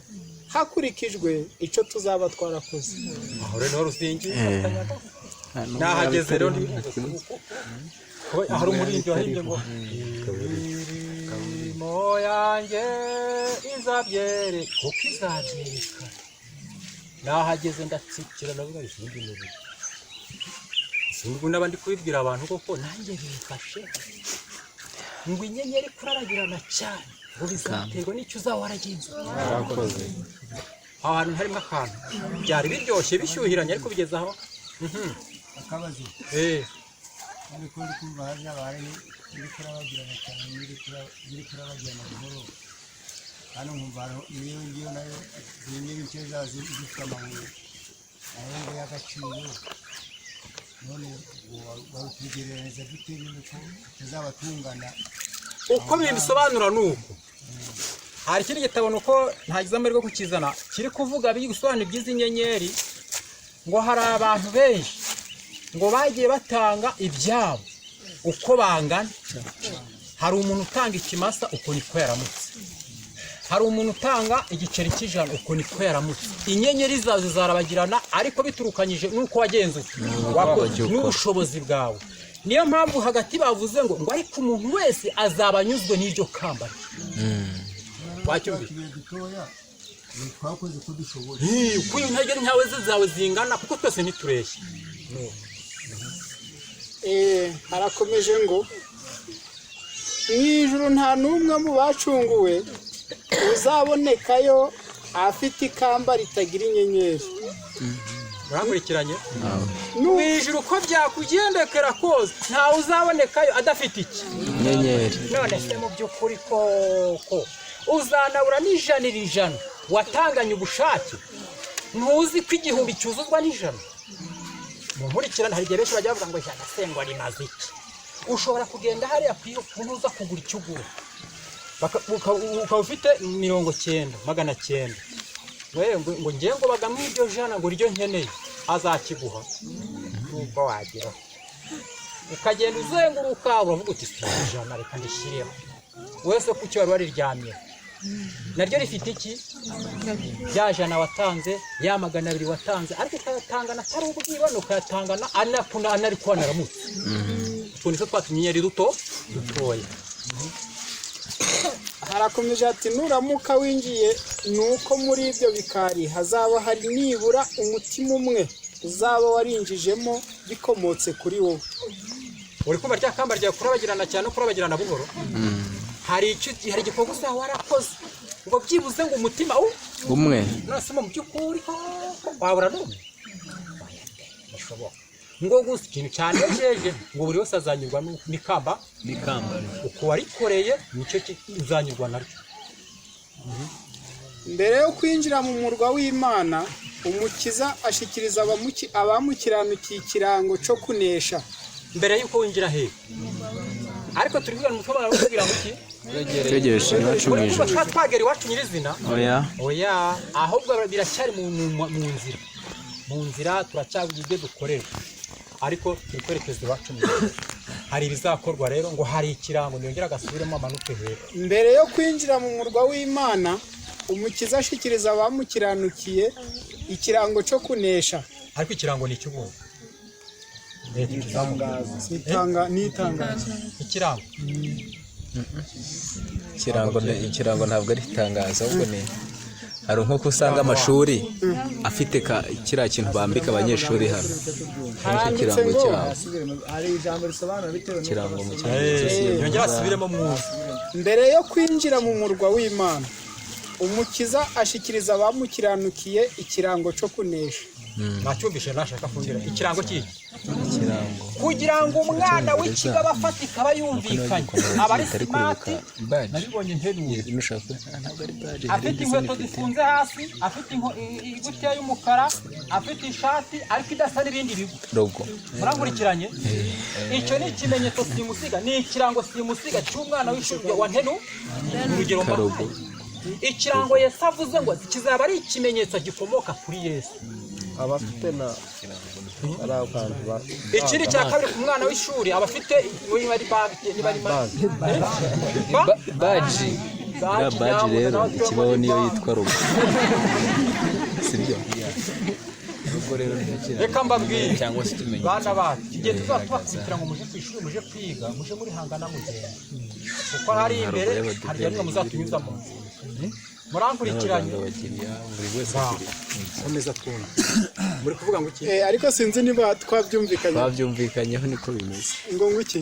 Speaker 2: hakurikijwe icyo tuzaba twarakoze.
Speaker 1: Aho rero niho ruzingi nahageze rero hari umuririmbyi wahimbye ngo imirimo yanjye izabyere kuko izabyereka. Nahageze ndatsikira ndavuga izindi mubiri sinubwo naba ndi kubibwira abantu koko nanjye bimfashe ngo inyenyeri kuraragirana cyane ngo bizaterwa n'icyo uzaba waragenze. Aho hantu harimo akantu byari biryoshye bishyuhiranye ariko bigeze aho.
Speaker 4: Akabazo. Ariko ndi kumva hazaba hari iri kurabagirana cyane n'iri kurabagirana buhoro. Hano nkumva hariho n'iyo ngiyo nayo inyenyeri nshya zazo zifite amabuye nayo ngo y'agaciro. None wabitugereranyiriza gute nyine ko tuzaba tungana?
Speaker 1: Uko bibisobanura ni uku: hari ikindi gitabo, ni uko ntagize amahirwe yo kukizana, kiri kuvuga biri gusobanura iby'izi nyenyeri, ngo hari abantu benshi ngo bagiye batanga ibyabo uko bangana. Hari umuntu utanga ikimasa uko niko yaramutse. Hari umuntu utanga igiceri cy'ijana, uko niko yaramutse. Inyenyeri zawe zizarabagirana, ariko biturukanyije n'uko wagenze wakoze n'ubushobozi bwawe. Niyo mpamvu hagati bavuze ngo ariko umuntu wese azaba anyuzwe n'iryo kamba rye. Wacyumvise?
Speaker 4: Igihe dutoya ni twakoze uko dushoboye.
Speaker 1: Uko intege nyawe zawe zingana, kuko twese ntitureshya.
Speaker 2: Harakomeje ngo mu ijuru nta n'umwe mu bacunguwe uzabonekayo afite ikamba ritagira inyenyeri.
Speaker 1: Murakurikiranye? Mu ijuru uko byakugendekera kose, ntawe uzabonekayo adafite iki?
Speaker 3: Inyenyeri.
Speaker 1: None se mu by'ukuri koko uzanabura n'ijanira ijana watanganye ubushake? Ntuzi ko 1000 cyuzuzwa n'ijana? Mu nkurikirane, hari igihe benshi bajya bavuga ngo ijana se ngo rimaze iki? Ushobora kugenda hariya ku ntuza kugura icyo ugura, ukaba ufite 90, 900, wewe ngo ngiye ngo bagamwe iryo jana ngo iryo nkeneye, azakiguha nubwo wageraho ukagenda uzenguruka, uravuga uti si ijana, reka ndishyireho. Wese kuki wari wariryamye naryo rifite iki? Ya jana watanze, ya 200 watanze, ariko ukayatangana atari ubwibone, ukayatangana anari ko wanaramutse. Utwo nitwo twa tunyenyeri duto dutoya.
Speaker 2: Harakomeje ati nuramuka winjiye, ni uko muri ibyo bikari hazaba hari nibura umutima umwe uzaba warinjijemo bikomotse kuri wowe.
Speaker 1: Uri kumva rya kamba ryawe kurabagirana cyane no kurabagirana buhoro? Hari icyo, hari igikorwa uzaba warakoze ngo byibuze ngo umutima
Speaker 3: umwe.
Speaker 1: None se mu by'ukuri koko wabura n'umwe? Oya, bishoboka ngo gusa ikintu cyanejeje ngo buri wese azanyurwa n'ikamba
Speaker 3: n'ikamba
Speaker 1: uko warikoreye, nicyo uzanyurwa naryo.
Speaker 2: Mbere yo kwinjira mu murwa w'Imana, Umukiza ashikiriza abamukiranukiye ikirango cyo kunesha.
Speaker 1: Mbere y'uko winjira hehe? Ariko turi kuvuga umutwe barakubwira ngo iki?
Speaker 3: Twegereje iwacu mu
Speaker 1: Uri kumva
Speaker 3: ijuru.
Speaker 1: twagera iwacu nyirizina?
Speaker 3: Oya.
Speaker 1: Oya, ahubwo biracyari mu nzira, mu nzira turacyavuga ibyo dukorera, ariko turi kwerekeza iwacu mu ijuru. Hari ibizakorwa rero, ngo hari ikirango. Niyongera agasubiremo, amanuke hepfo.
Speaker 2: Mbere yo kwinjira mu murwa w'Imana, Umukiza ashikiriza abamukiranukiye ikirango cyo kunesha.
Speaker 1: Ariko ikirango ni icy'ubuntu. Leta ikizamuka.
Speaker 2: Ni itangazo.
Speaker 1: Ikirango.
Speaker 3: Ikirango ntabwo ari itangazo, ahubwo ni hari nk'uko usanga amashuri afite kiriya kintu bambika abanyeshuri hano. Nicyo
Speaker 2: Haranditse
Speaker 3: kirango
Speaker 2: ngo
Speaker 3: cyabo.
Speaker 4: Hari ijambo risobanura bitewe n'uko
Speaker 3: Ikirango mu
Speaker 4: basoma.
Speaker 3: cyongereza.
Speaker 1: Yongera asubiremo mwumve.
Speaker 2: Mbere yo kwinjira mu murwa w'Imana, Umukiza ashikiriza abamukiranukiye ikirango cyo kunesha.
Speaker 1: Nacyumvishe, nashaka kongera ikirango cy'iki?
Speaker 3: Ikirango.
Speaker 1: Kugira ngo umwana w'ikigo aba afatika, aba yumvikanye, aba ari
Speaker 3: Atari
Speaker 1: smart.
Speaker 3: kwibuka badge.
Speaker 1: Nabibonye nteruye.
Speaker 3: Nushaka ntabwo ari badge.
Speaker 1: Afite inkweto zifunze hasi, afite ingutiya y'umukara, afite ishati ariko idasa n'ibindi bigo.
Speaker 3: Logo.
Speaker 1: Murankurikiranye? Icyo ni ikimenyetso simusiga, ni ikirango simusiga cy'umwana w'ishuri wa ntenu. Urugero
Speaker 3: Karogo.
Speaker 1: mbahaye, ikirango Yesu avuze ngo kizaba ari ikimenyetso gikomoka kuri Yesu.
Speaker 5: Abafite na ari akantu ba
Speaker 1: Ikindi cya kabiri, ku mwana w'ishuri aba afite niba ari bag, niba ari
Speaker 3: Badge. Iriya badge rero ikibaho niyo yitwa logo. Sibyo? Logo rero ni ikirango.
Speaker 1: Reka mbabwire.
Speaker 3: Cyangwa se ikimenyetso.
Speaker 1: Bana bacu, igihe tuzaba tubakubitira ngo muje ku ishuri, muje kwiga, muje murihangana mugenda, kuko hari imbere hari igihe nimwe muzatunyuza mu nzira. Murankurikiranye?
Speaker 3: N'abaganga bagira, buri wese agira.
Speaker 1: Komeza twumve. Muri kuvuga ngo iki?
Speaker 2: Ariko sinzi niba twabyumvikanye.
Speaker 3: Babyumvikanyeho, niko bimeze.
Speaker 2: Ngo iki?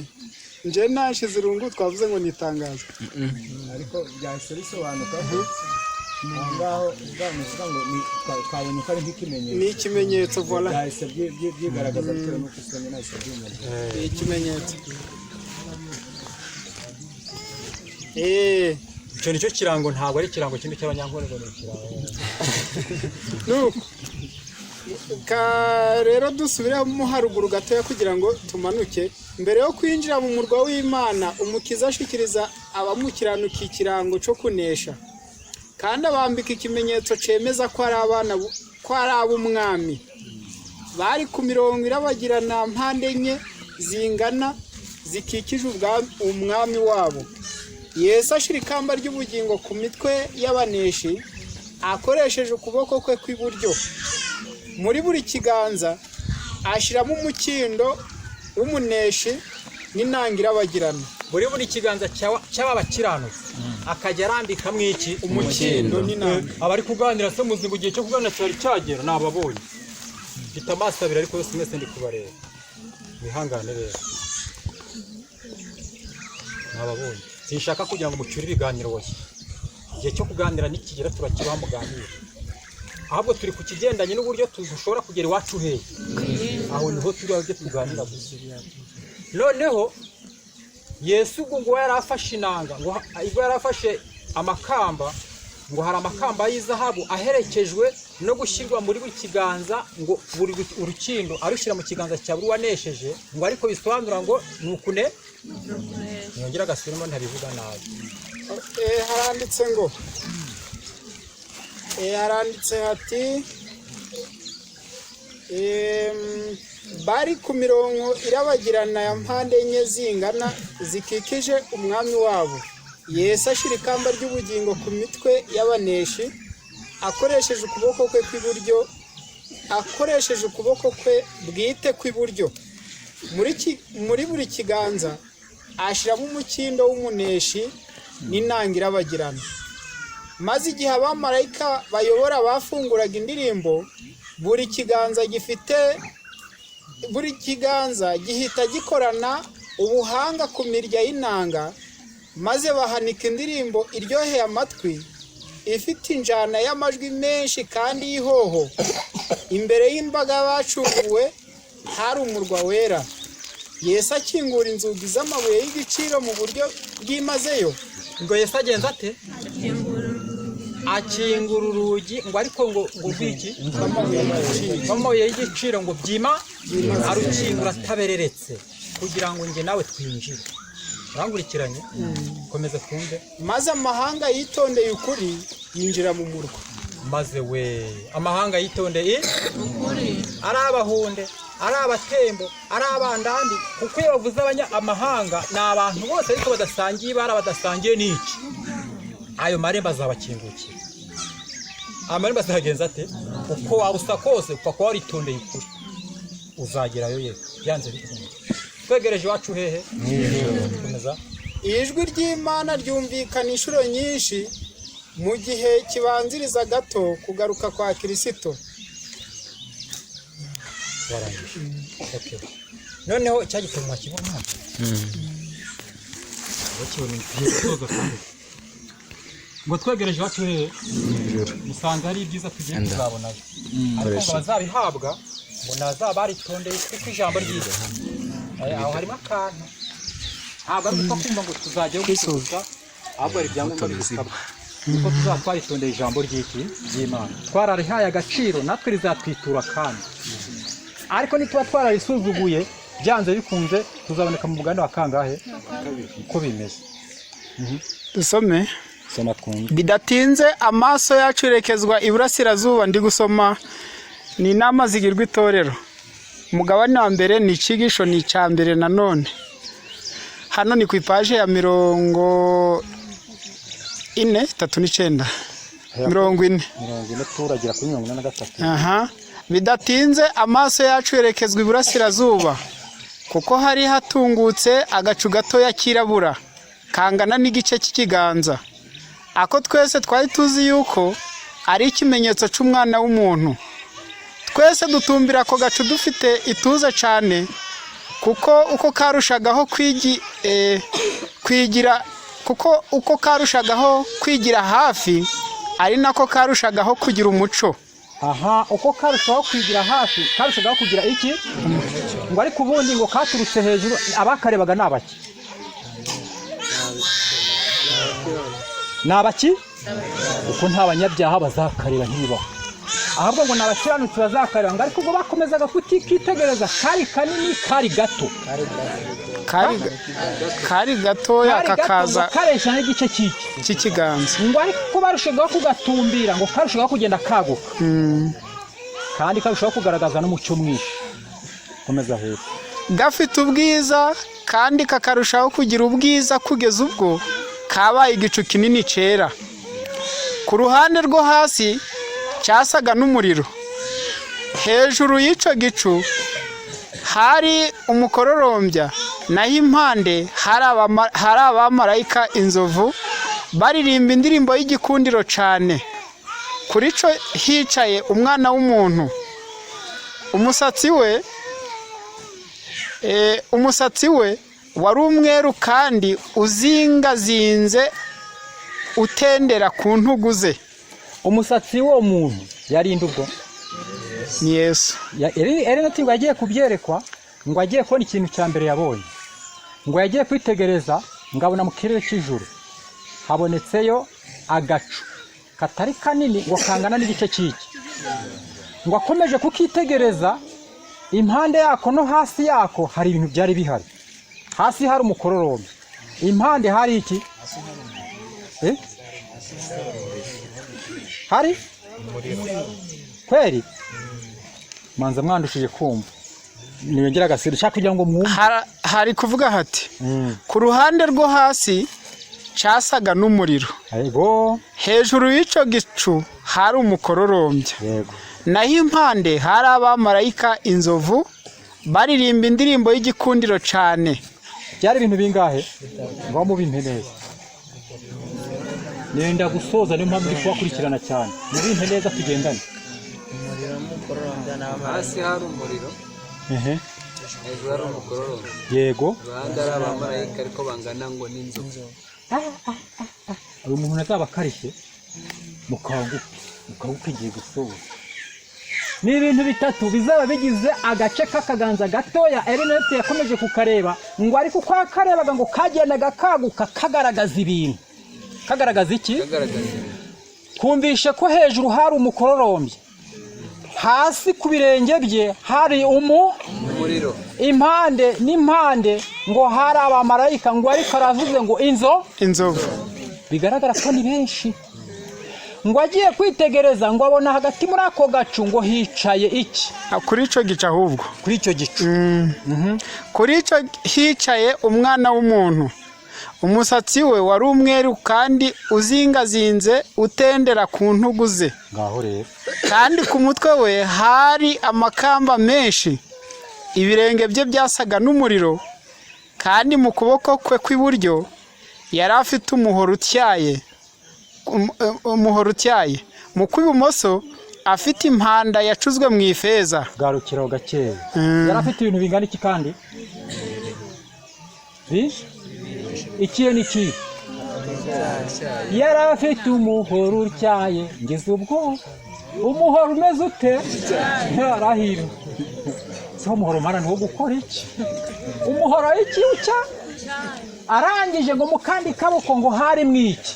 Speaker 2: Nje nashize irungu, twavuze ngo ni itangazo.
Speaker 4: Ariko byahise bisobanuka ko aho ngaho uvuga ngo twabonye ko ari nk'ikimenyetso.
Speaker 2: Ni ikimenyetso, voilà.
Speaker 4: Byahise byigaragaza bitewe n'uko usomye, nahise byimenya.
Speaker 2: Ni ikimenyetso.
Speaker 1: Icyo nicyo kirango, ntabwo ari ikirango kimwe cy'abanyankore ngo ni ikirango.
Speaker 2: Nuko ka rero dusubiremo haruguru gatoya kugira ngo tumanuke. Mbere yo kwinjira mu murwa w'Imana, Umukiza ashikiriza abamukiranukiye ikirango cyo kunesha, kandi abambika ikimenyetso cemeza ko ari abana ko ari ab'umwami. Bari ku mirongo irabagirana mpande enye zingana zikikije umwami wabo. Yesu ashira ikamba ry'ubugingo ku mitwe y'abaneshi akoresheje ukuboko kwe kw'iburyo. Muri buri kiganza ashyiramo umukindo w'umuneshi n'inanga irabagirana.
Speaker 1: Buri kiganza cy'aba bakiranutsi akajya arambikamo iki?
Speaker 2: Umukindo n'inanga.
Speaker 1: Abari kuganira se muzi ngo igihe cyo kuganira cyari cyagera? Nababonye, mfite amaso abiri, ariko yose mwese ndi kubareba. Mwihangane rero, nababonye. Sinshaka kugira ngo mucyure ibiganiro. Wowe, igihe cyo kuganira nikigera turakibaha muganire. Ahubwo turi ku kigendanye n'uburyo dushobora kugera iwacu hehe. Aho niho turi, aho tuganira gusa. Noneho Yesu ubwo ngo yari afashe inanga, ngo ubwo yari afashe amakamba, ngo hari amakamba y'izahabu aherekejwe no gushyirwa muri buri kiganza, ngo buri urukindo arushyira mu kiganza cya buri wanesheje, ngo ariko bisobanura ngo ni ukune. Niyongera agasubiramo, ntabivuga nabi.
Speaker 2: Haranditse ngo haranditse hati bari ku mirongo irabagirana ya mpande enye zingana zikikije umwami wabo. Yesu ashyira ikamba ry'ubugingo ku mitwe y'abaneshi akoresheje ukuboko kwe kw'iburyo, akoresheje ukuboko kwe bwite kw'iburyo. Muri buri kiganza ashyiramo umukindo w'umuneshi n'inanga irabagirana. Maze igihe abamarayika bayobora bafunguraga indirimbo, buri kiganza gifite buri kiganza gihita gikorana ubuhanga ku mirya y'inanga, maze bahanika indirimbo iryoheye amatwi, ifite injana y'amajwi menshi kandi y'ihoho. Imbere y'imbaga y'abacunguwe hari umurwa wera. Yesu akingura inzugi z'amabuye y'igiciro mu buryo bwimazeyo.
Speaker 1: Ngo Yesu agenza ate? Akingura urugi, ngo ariko ngo rw'iki? Rw'amabuye y'igiciro, ngo byima arukingura atabereretse kugira ngo njye nawe twinjire. Urankurikiranye? Komeza twumve.
Speaker 2: Maze amahanga yitondeye ukuri yinjira mu murwa.
Speaker 1: Maze we, amahanga yitondeye ari abahunde, ari abatembo, ari abandandi, kuko iyo bavuze amahanga ni abantu bose ariko badasangiye ibara, badasangiye n'iki. Ayo marembo azabakingukira. Amarembo azagenza ate? Uko waba usa kose, upfa kuba waritondeye ukuri, uzagerayo ye byanze bikunze. Twegereje iwacu hehe? Komeza.
Speaker 2: Ijwi ry'Imana ryumvikana inshuro nyinshi mu gihe kibanziriza gato kugaruka kwa Kirisito.
Speaker 1: Warangije? Okay. Noneho cya gitabo mwakibona? Bakibona, tugiye gusoza kandi. Ngo twegereje iwacu hehe? Musanze ari ibyiza tugiye kuzabonayo, ariko ngo bazabihabwa ngo nazaba baritondeye kuko ijambo ryiza. Aho harimo akantu, ntabwo ari gupfa kumva ngo tuzajyayo gusa gusa, ahubwo hari ibyangombwa bigusabwa, kuko tuzaba twaritondeye ijambo ry'iki? Ry'Imana. Twararihaye agaciro, natwe rizatwitura kandi. Ariko nituba twararisuzuguye, byanze bikunze tuzaboneka mu mugabane wa kangahe? Uko bimeze.
Speaker 2: Dusome.
Speaker 1: Soma twumve.
Speaker 2: Bidatinze amaso yacu yerekezwa iburasirazuba. Ndi gusoma ni inama zigirwa itorero, umugabane wa mbere, ni icyigisho, ni icya mbere nanone. Hano ni ku ipaje ya 40, 39, 40.
Speaker 1: 40, turagira kuri 43.
Speaker 2: Aha. Bidatinze amaso yacu yerekezwa iburasirazuba, kuko hari hatungutse agacu gatoya kirabura kangana n'igice cy'ikiganza, ako twese twari tuzi yuko ari ikimenyetso cy'umwana w'umuntu. Twese dutumbira ako gacu dufite ituze cyane, kuko uko karushagaho kwigira, kuko uko karushagaho kwigira hafi ari nako karushagaho kugira umuco.
Speaker 1: Aha, uko karushaho kwigira hafi karushagaho kugira iki? Ngo ariko ubundi ngo katurutse hejuru, abakarebaga ni abaki? Ni abaki? Kuko nta banyabyaha bazakareba, ntibibaho. Ahubwo ngo ni abakiranutsi bazakareba. Ngo ariko ubwo bakomezaga kutikitegereza, kari kanini, kari gato?
Speaker 2: Kari gatoya.
Speaker 1: Kari gato, ngo
Speaker 2: kakaza
Speaker 1: kareshya n'igice cy'iki?
Speaker 2: Cy'ikiganza.
Speaker 1: Ngo ariko barushagaho kugatumbira, ngo karushagaho kugenda kaguka kandi karushaho kugaragaza n'umucyo mwinshi. Komeza hepfo.
Speaker 2: Gafite ubwiza kandi kakarushaho kugira ubwiza kugeza ubwo Kabaye igicu kinini cyera. Ku ruhande rwo hasi cyasaga n'umuriro. Hejuru y'icyo gicu hari umukororombya, naho impande hari abamarayika inzovu baririmba indirimbo y'igikundiro cyane. Kuri cyo hicaye umwana w'umuntu. Umusatsi we wari umweru kandi uzingazinze, utendera ku ntugu ze.
Speaker 1: Umusatsi w'uwo muntu yarinda ubwo?
Speaker 2: Ni Yesu.
Speaker 1: Ellen ngo yagiye kubyerekwa, ngo agiye kubona ikintu cya mbere yabonye, ngo yagiye kwitegereza ngo abona mu kirere cy'ijuru habonetseyo agacu katari kanini, ngo kangana n'igice cy'iki. Ngo akomeje kukitegereza, impande yako no hasi yako hari ibintu byari bihari. Hasi hari umukororombya, impande hari iki? Eh? Hari kweri manza mwandushije kumva, niyongera agasiro nshaka kugira ngo mwumve.
Speaker 2: Hari kuvuga hati: ku ruhande rwo hasi cyasaga n'umuriro. Hejuru y'icyo gicu hari umukororombya. Naho impande hari abamarayika inzovu baririmba indirimbo y'igikundiro cyane.
Speaker 1: Byari ibintu bingahe? Ngaho mubimpe neza, nenda gusoza, niyo mpamvu ndi kubakurikirana cyane. Mubimpe neza tugendane.
Speaker 6: Umuriro n'umukororombya n'abamarayika.
Speaker 3: Hasi hari umuriro, hejuru hari umukororombya, iruhande ari abamarayika ariko bangana ngo n'inzovu.
Speaker 1: Uyu muntu azaba akarishye, mukanguke, mukanguke, igiye gusoza. Ni ibintu bitatu bizaba bigize agace k'akaganza gatoya. Erinete yakomeje kukareba, ngo ariko uko yakarebaga ngo kagendaga kaguka, kagaragaza ibintu. Kagaragaza iki?
Speaker 3: Kagaragaza ibintu.
Speaker 1: Twumvishe ko hejuru hari umukororombya, hasi ku birenge bye hari
Speaker 3: umuriro,
Speaker 1: impande n'impande ngo hari abamarayika, ngo ariko aravuze ngo inzo
Speaker 2: Inzovu.
Speaker 1: Bigaragara ko ni benshi. Ngo agiye kwitegereza, ngo abona hagati muri ako gacu ngo hicaye iki?
Speaker 2: Kuri icyo gicu ahubwo.
Speaker 1: Kuri icyo gicu.
Speaker 2: Kuri icyo hicaye umwana w'umuntu. Umusatsi we wari umweru kandi uzingazinze, utendera ku ntugu ze.
Speaker 1: Ngaho rero.
Speaker 2: Kandi ku mutwe we hari amakamba menshi. Ibirenge bye byasaga n'umuriro, kandi mu kuboko kwe kw'iburyo yari afite umuhoro utyaye, mu kw'ibumoso afite impanda yacuzwe mu ifeza.
Speaker 1: Garukiraho gakeya. Yari afite ibintu bingana iki kandi bi ikihe n'iki? Yari afite umuhoro utyaye. Ngeze ubwo umuhoro umeze ute? Arahirwa si umuhoro mara ni uwo gukora iki? Umuhoro iki ucya? Arangije ngo mu kandi kaboko ngo hari mu iki?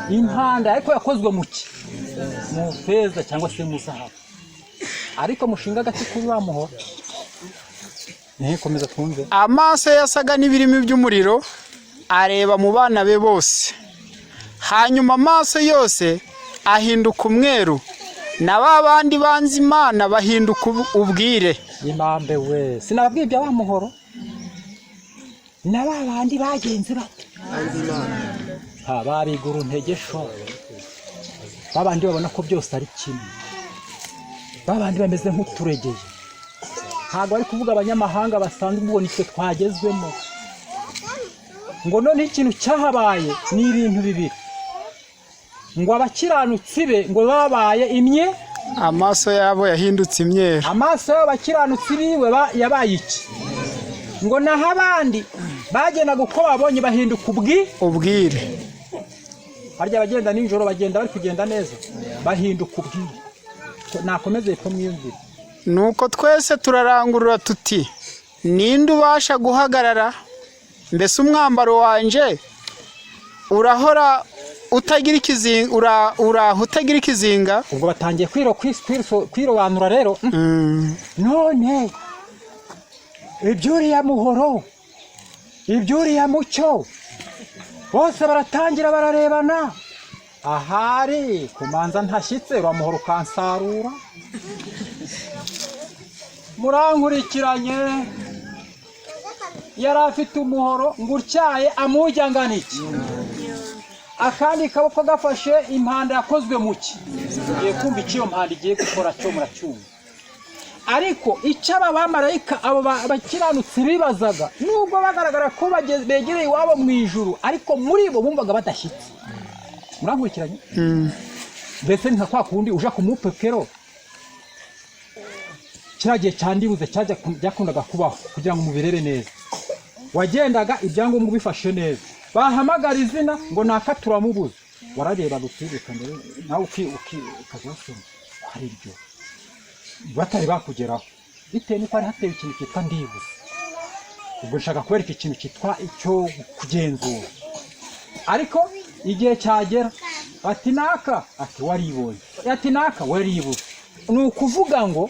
Speaker 1: Impanda, ariko yakozwe mu ki? Mu feza cyangwa se mu zahabu. Ariko mushinga agati kuri wa muhoro. Komeza twumve.
Speaker 2: Amaso ye yasaga n'ibirimi by'umuriro, areba mu bana be bose. Hanyuma amaso yose ahinduka umweru, na ba bandi banze Imana bahinduka ubwire.
Speaker 1: Imambe we, sinababwiye ibya wa muhoro na ba bandi bagenze bate? Ha, babigura intege sho. Ba bandi babona ko byose ari kimwe, ba bandi bameze nk'uturegeye. Ntabwo bari kuvuga abanyamahanga basanzwe, ubwo nitwe twagezwemo. Ngo noneho ikintu cyahabaye ni ibintu bibiri: ngo abakiranutsi be ngo babaye imye
Speaker 2: Amaso yabo yahindutse imyeru.
Speaker 1: Amaso y'abakiranutsi biwe yabaye iki? Ngo naho abandi bagendaga uko babonye bahinduka ubwi
Speaker 2: Ubwire.
Speaker 1: Harya abagenda nijoro bagenda bari kugenda neza? Bahinduka ubwire. Nakomeze ko mwiyumvire.
Speaker 2: Nuko twese turarangurura tuti: "Ninde ubasha guhagarara? Mbese umwambaro wanjye urahora utagira ikizinga, uraho utagira ikizinga?"
Speaker 1: Ubwo batangiye kwirobanura rero. None iby'uriya muhoro, iby'uriya mucyo, bose baratangira bararebana. Ahari kumanza ntashyitse, uriya muhoro ukansarura. Murankurikiranye? Yari afite umuhoro ngo utyaye, amujya angana iki? Akandi kaboko gafashe impanda yakozwe mu ki. Ngiye kumva icyo iyo mpanda igiye gukora cyo muracyumva. Ariko icyo aba bamarayika, abo bakiranutsi bibazaga, nubwo bagaragara ko begereye iwabo mu ijuru, ariko muri bo bumvaga badashyitse. Murankurikiranye? Mbese ni nka kwa kundi uja ku mupepero, kiriya gihe cyandibuze cyajya byakundaga kubaho kugira ngo mubirebe neza. Wagendaga ibyangombwa ubifashe neza, bahamagara izina ngo naka turamubuze, wararebaga ukibuka mbere nawe ukajya wasoma hari ibyo batari bakugeraho, bitewe n'uko hari hatewe ikintu cyitwa ndibuze. Ubwo nshaka kubereka ikintu cyitwa icyo kugenzura. Ariko igihe cyagera ati naka, ati waribonye, ati naka waribuze. Ni ukuvuga ngo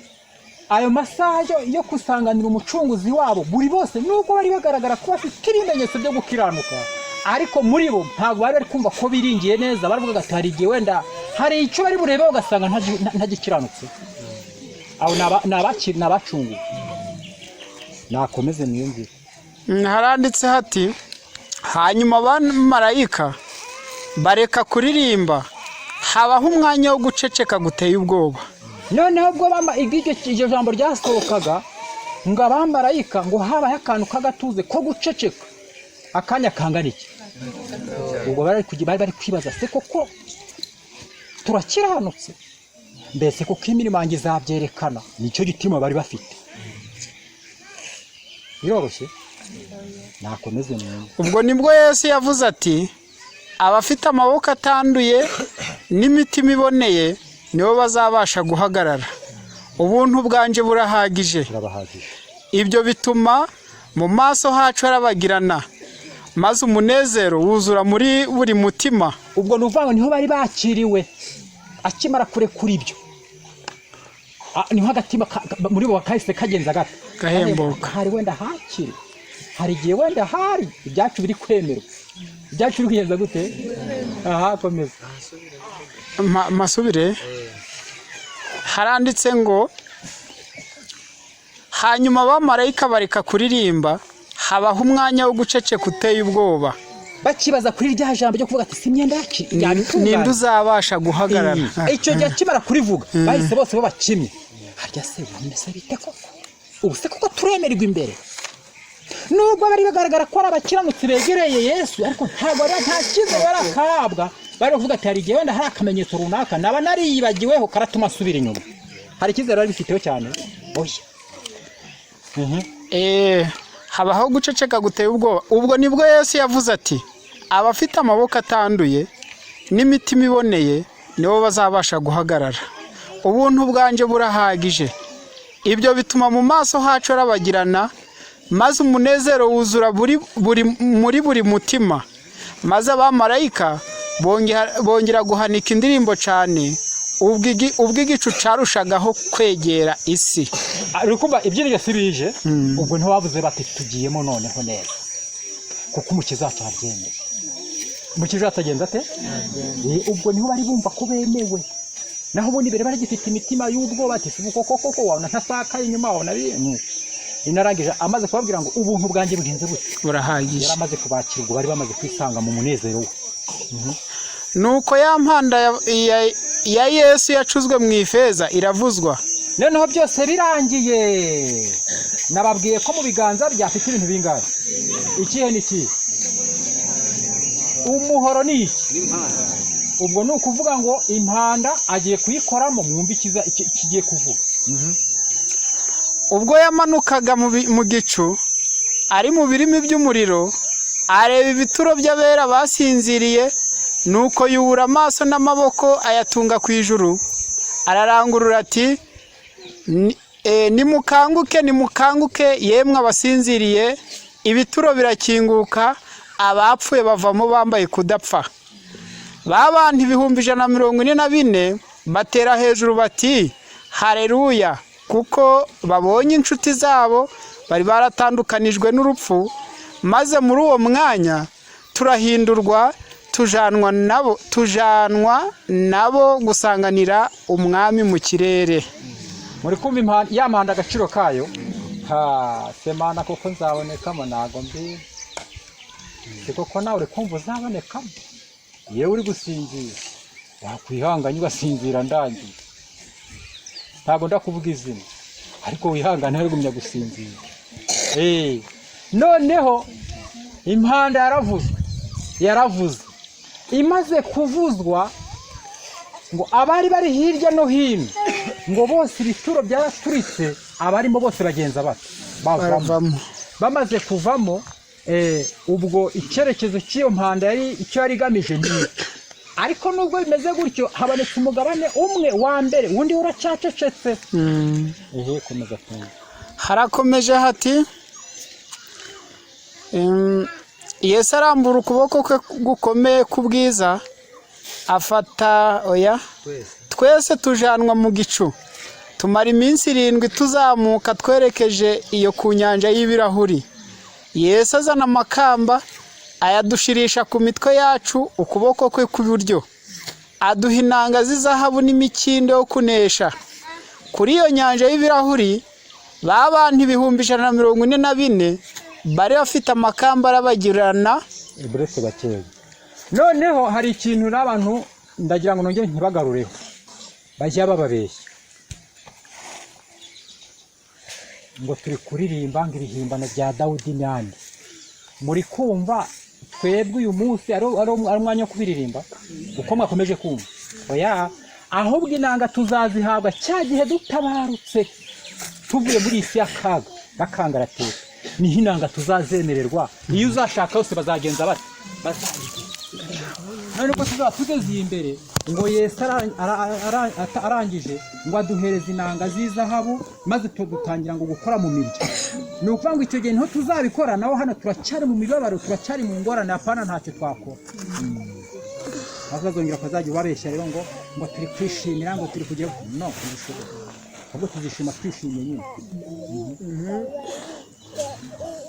Speaker 1: ayo masaha yo gusanganira umucunguzi wabo, buri bose nubwo bari bagaragara ko bafite ibimenyetso byo gukiranuka, ariko muri bo ntabwo bari bari kumva ko biringiye neza. Baravuga ati hari igihe wenda hari icyo bari burebe ugasanga ntagikiranutse. Abo ni abacunguwe. Nakomeze niyumvire.
Speaker 2: Haranditse hati: "Hanyuma abamarayika bareka kuririmba, habaho umwanya wo guceceka guteye ubwoba."
Speaker 1: Noneho ubwo iryo jambo ryasohokaga ngo abamarayika, ngo habaye akantu k'agatuze ko guceceka akanya kangana iki. Ubwo bari kwibaza, se koko turakiranutse? Mbese kuko imirimo yanjye izabyerekana? Nicyo gituma bari bafite. Biroroshye, nakomeze mwumve.
Speaker 2: Ubwo nibwo Yesu yavuze ati: "Abafite amaboko atanduye n'imitima iboneye nibo bazabasha guhagarara. Ubuntu bwanjye burahagije."
Speaker 1: Turabahagije.
Speaker 2: Ibyo bituma mu maso hacu harabagirana, maze umunezero wuzura muri buri mutima.
Speaker 1: Ubwo ni ukuvuga ngo niho bari bakiriwe. Akimara kurekura ibyo, niho agatima muri bo kahise kagenza gato
Speaker 2: Gahembuka.
Speaker 1: Hari wenda hakiri, hari igihe wenda hari ibyacu biri kwemerwa, ibyacu biri kugenza gute. Aha komeza.
Speaker 2: Masubire. Haranditse ngo: "Hanyuma abamarayika bareka kuririmba, habaho umwanya wo guceceka uteye ubwoba."
Speaker 1: Bakibaza kuri rya jambo ryo kuvuga ati si imyenda yacu yabitunganye.
Speaker 2: Ninde uzabasha guhagarara?
Speaker 1: Icyo gihe akimara kurivuga, bahise bose baba kimwe. Harya se bimeze bite koko? Ubu se koko turemererwa imbere? Nubwo bari bagaragara ko ari abakiranutsi begereye Yesu, ariko ntabwo bari, nta cyizere barakahabwa. Bari bavuga ati hari igihe wenda hari akamenyetso runaka naba nariyibagiweho karatuma asubira inyuma. Hari icyizere bari bifiteho cyane? Oya.
Speaker 2: Habaho guceceka guteye ubwoba. Ubwo nibwo Yesu yavuze ati: "Abafite amaboko atanduye n'imitima iboneye nibo bazabasha guhagarara. Ubuntu bwanjye burahagije." Ibyo bituma mu maso hacu harabagirana, maze umunezero wuzura muri buri mutima. Maze abamarayika bongera guhanika indirimbo cyane, ubwo igicu carushagaho kwegera isi.
Speaker 1: Uri kumva ibyiringiro si bije? Ubwo ntibavuze bati tugiyemo noneho neza, kuko umukiza wacu arabyemeye. Umukiza wacu agenza ate? Ubwo niho bari bumva ko bemewe. Naho ubundi mbere bari gifite imitima y'ubwoba, ati si koko koko wabona ntasakaye inyuma, wabona inarangije amaze kubabwira ngo ubuntu bwanjye bugenze bute?
Speaker 2: Burahagije.
Speaker 1: Yari amaze kubakira, ubwo bari bamaze kwisanga mu munezero we.
Speaker 2: Nuko ya mpanda ya Yesu yacuzwe mu ifeza iravuzwa.
Speaker 1: Noneho byose birangiye, nababwiye ko mu biganza byafite ibintu bingahe? Ikihe ni ikihe? Umuhoro ni iki? Ubwo ni ukuvuga ngo impanda agiye kuyikoramo. Mwumve ikiza kigiye kuvuga.
Speaker 2: Ubwo yamanukaga mu gicu ari mu birimi by'umuriro, areba ibituro by'abera basinziriye, nuko yubura amaso n'amaboko ayatunga ku ijuru, ararangurura ati: "Nimukanguke, nimukanguke, yemwe abasinziriye!" Ibituro birakinguka, abapfuye bavamo bambaye kudapfa. Ba bantu 144,000 batera hejuru bati: "Haleluya!" Kuko babonye inshuti zabo bari baratandukanijwe n'urupfu. Maze muri uwo mwanya turahindurwa, tujanwa nabo gusanganira umwami mu kirere.
Speaker 1: Muri kumva ya mpanda agaciro kayo? Ha semana koko nzabonekamo? Ntago mbizi. Si koko nawe uri kumva uzabonekamo? Yewe uri gusinzira, wakwihanganya ugasinzira ndangiye. Ntabwo ndakuvuga izina, ariko wihangane gumya gusinzira. Noneho impanda yaravuzwe, yaravuze. Imaze kuvuzwa ngo abari bari hirya no hino ngo bose ibituro byaraturitse, abarimo bose bagenza bate? Bavamo. Bamaze kuvamo, ubwo icyerekezo cy'iyo mpanda yari icyo yari igamije ni icyo. Ariko nubwo bimeze gutyo, habonetse umugabane umwe wa mbere, undi uracyacecetse. Komeza kumva.
Speaker 2: Harakomeje hati Yesu arambura ukuboko kwe gukomeye k'ubwiza, afata oya twese tujanwa mu gicu, tumara iminsi 7 tuzamuka twerekeje iyo ku nyanja y'ibirahuri. Yesu azana amakamba ayadushirisha ku mitwe yacu ukuboko kwe kw'iburyo, aduha inanga z'izahabu n'imikindo yo kunesha. Kuri iyo nyanja y'ibirahuri b'abantu 144,000 bari bafite amakamba arabagirana.
Speaker 1: Buretse bakeya. Noneho hari ikintu n'abantu ndagira ngo nongere ntibagarureho, bajya bababeshya ngo turi kuririmba ngo ibihimbano bya Dawudi n'andi. Muri kumva twebwe uyu munsi ari umwanya wo kubiririmba uko mwakomeje kumva? Oya, ahubwo inanga tuzazihabwa cya gihe dutabarutse tuvuye muri isi y'akaga n'akangaratete, niho inanga tuzazemererwa. Iyo uzashaka yose bazagenza bate? Bazayigira. None uko tuzaba tugeze iyi imbere ngo Yesu arangije ngo aduhereze inanga z'izahabu, maze tugutangira ngo gukora mu mirya. Ni ukuvuga ngo icyo gihe niho tuzabikora, naho hano turacyari mu mibabaro, turacyari mu ngorane, apana ntacyo twakora. Bazazongera bakazajya babeshya rero ngo turi kwishimira, ngo turi kugira no ntibishoboka, ahubwo tuzishima twishimye nyine.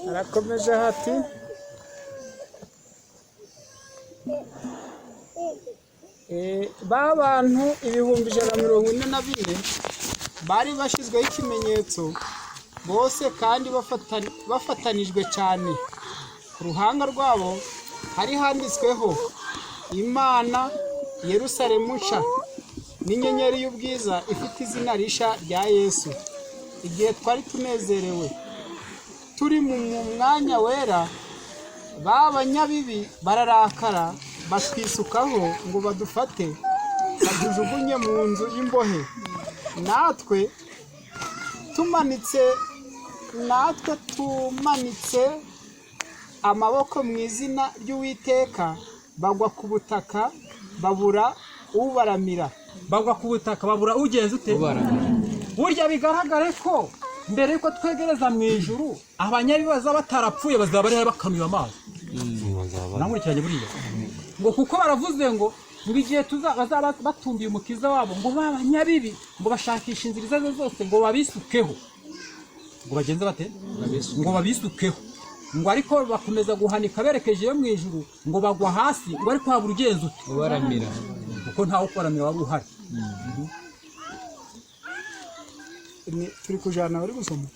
Speaker 2: Arakomeje hati ba bantu 144,000 bari bashyizweho ikimenyetso bose, kandi bafatanijwe cyane. Ku ruhanga rwabo hari handitsweho Imana Yerusalemu nshya n'inyenyeri y'ubwiza ifite izina rishya rya Yesu. Igihe twari tunezerewe turi mu mwanya wera, ba banyabibi bararakara batwisukaho ngo badufate batujugunye mu nzu y'imbohe. Natwe tumanitse amaboko mu izina ry'Uwiteka, bagwa ku butaka babura ubaramira.
Speaker 1: Bagwa ku butaka babura ugenza ute? Burya bigaragare ko mbere yuko twegereza mu ijuru, abanyabibaza batarapfuye bazaba bari bakanuye amazi. Nankurikiranye buriya ngo kuko baravuze ngo igihe bazaba batumbiye umukiza wabo, ngo babanyabibi ngo bashakisha inzira izo zose ngo babisukeho, ngo bagenze bate? Ngo babisukeho. Ngo ariko bakomeza guhanika berekeje yo mu ijuru, ngo bagwa hasi, ngo ariko habura ugenza ute?
Speaker 3: Ubaramira.
Speaker 1: Kuko ntawe kubaramira wari uhari.
Speaker 2: Turi kujana bari gusoma?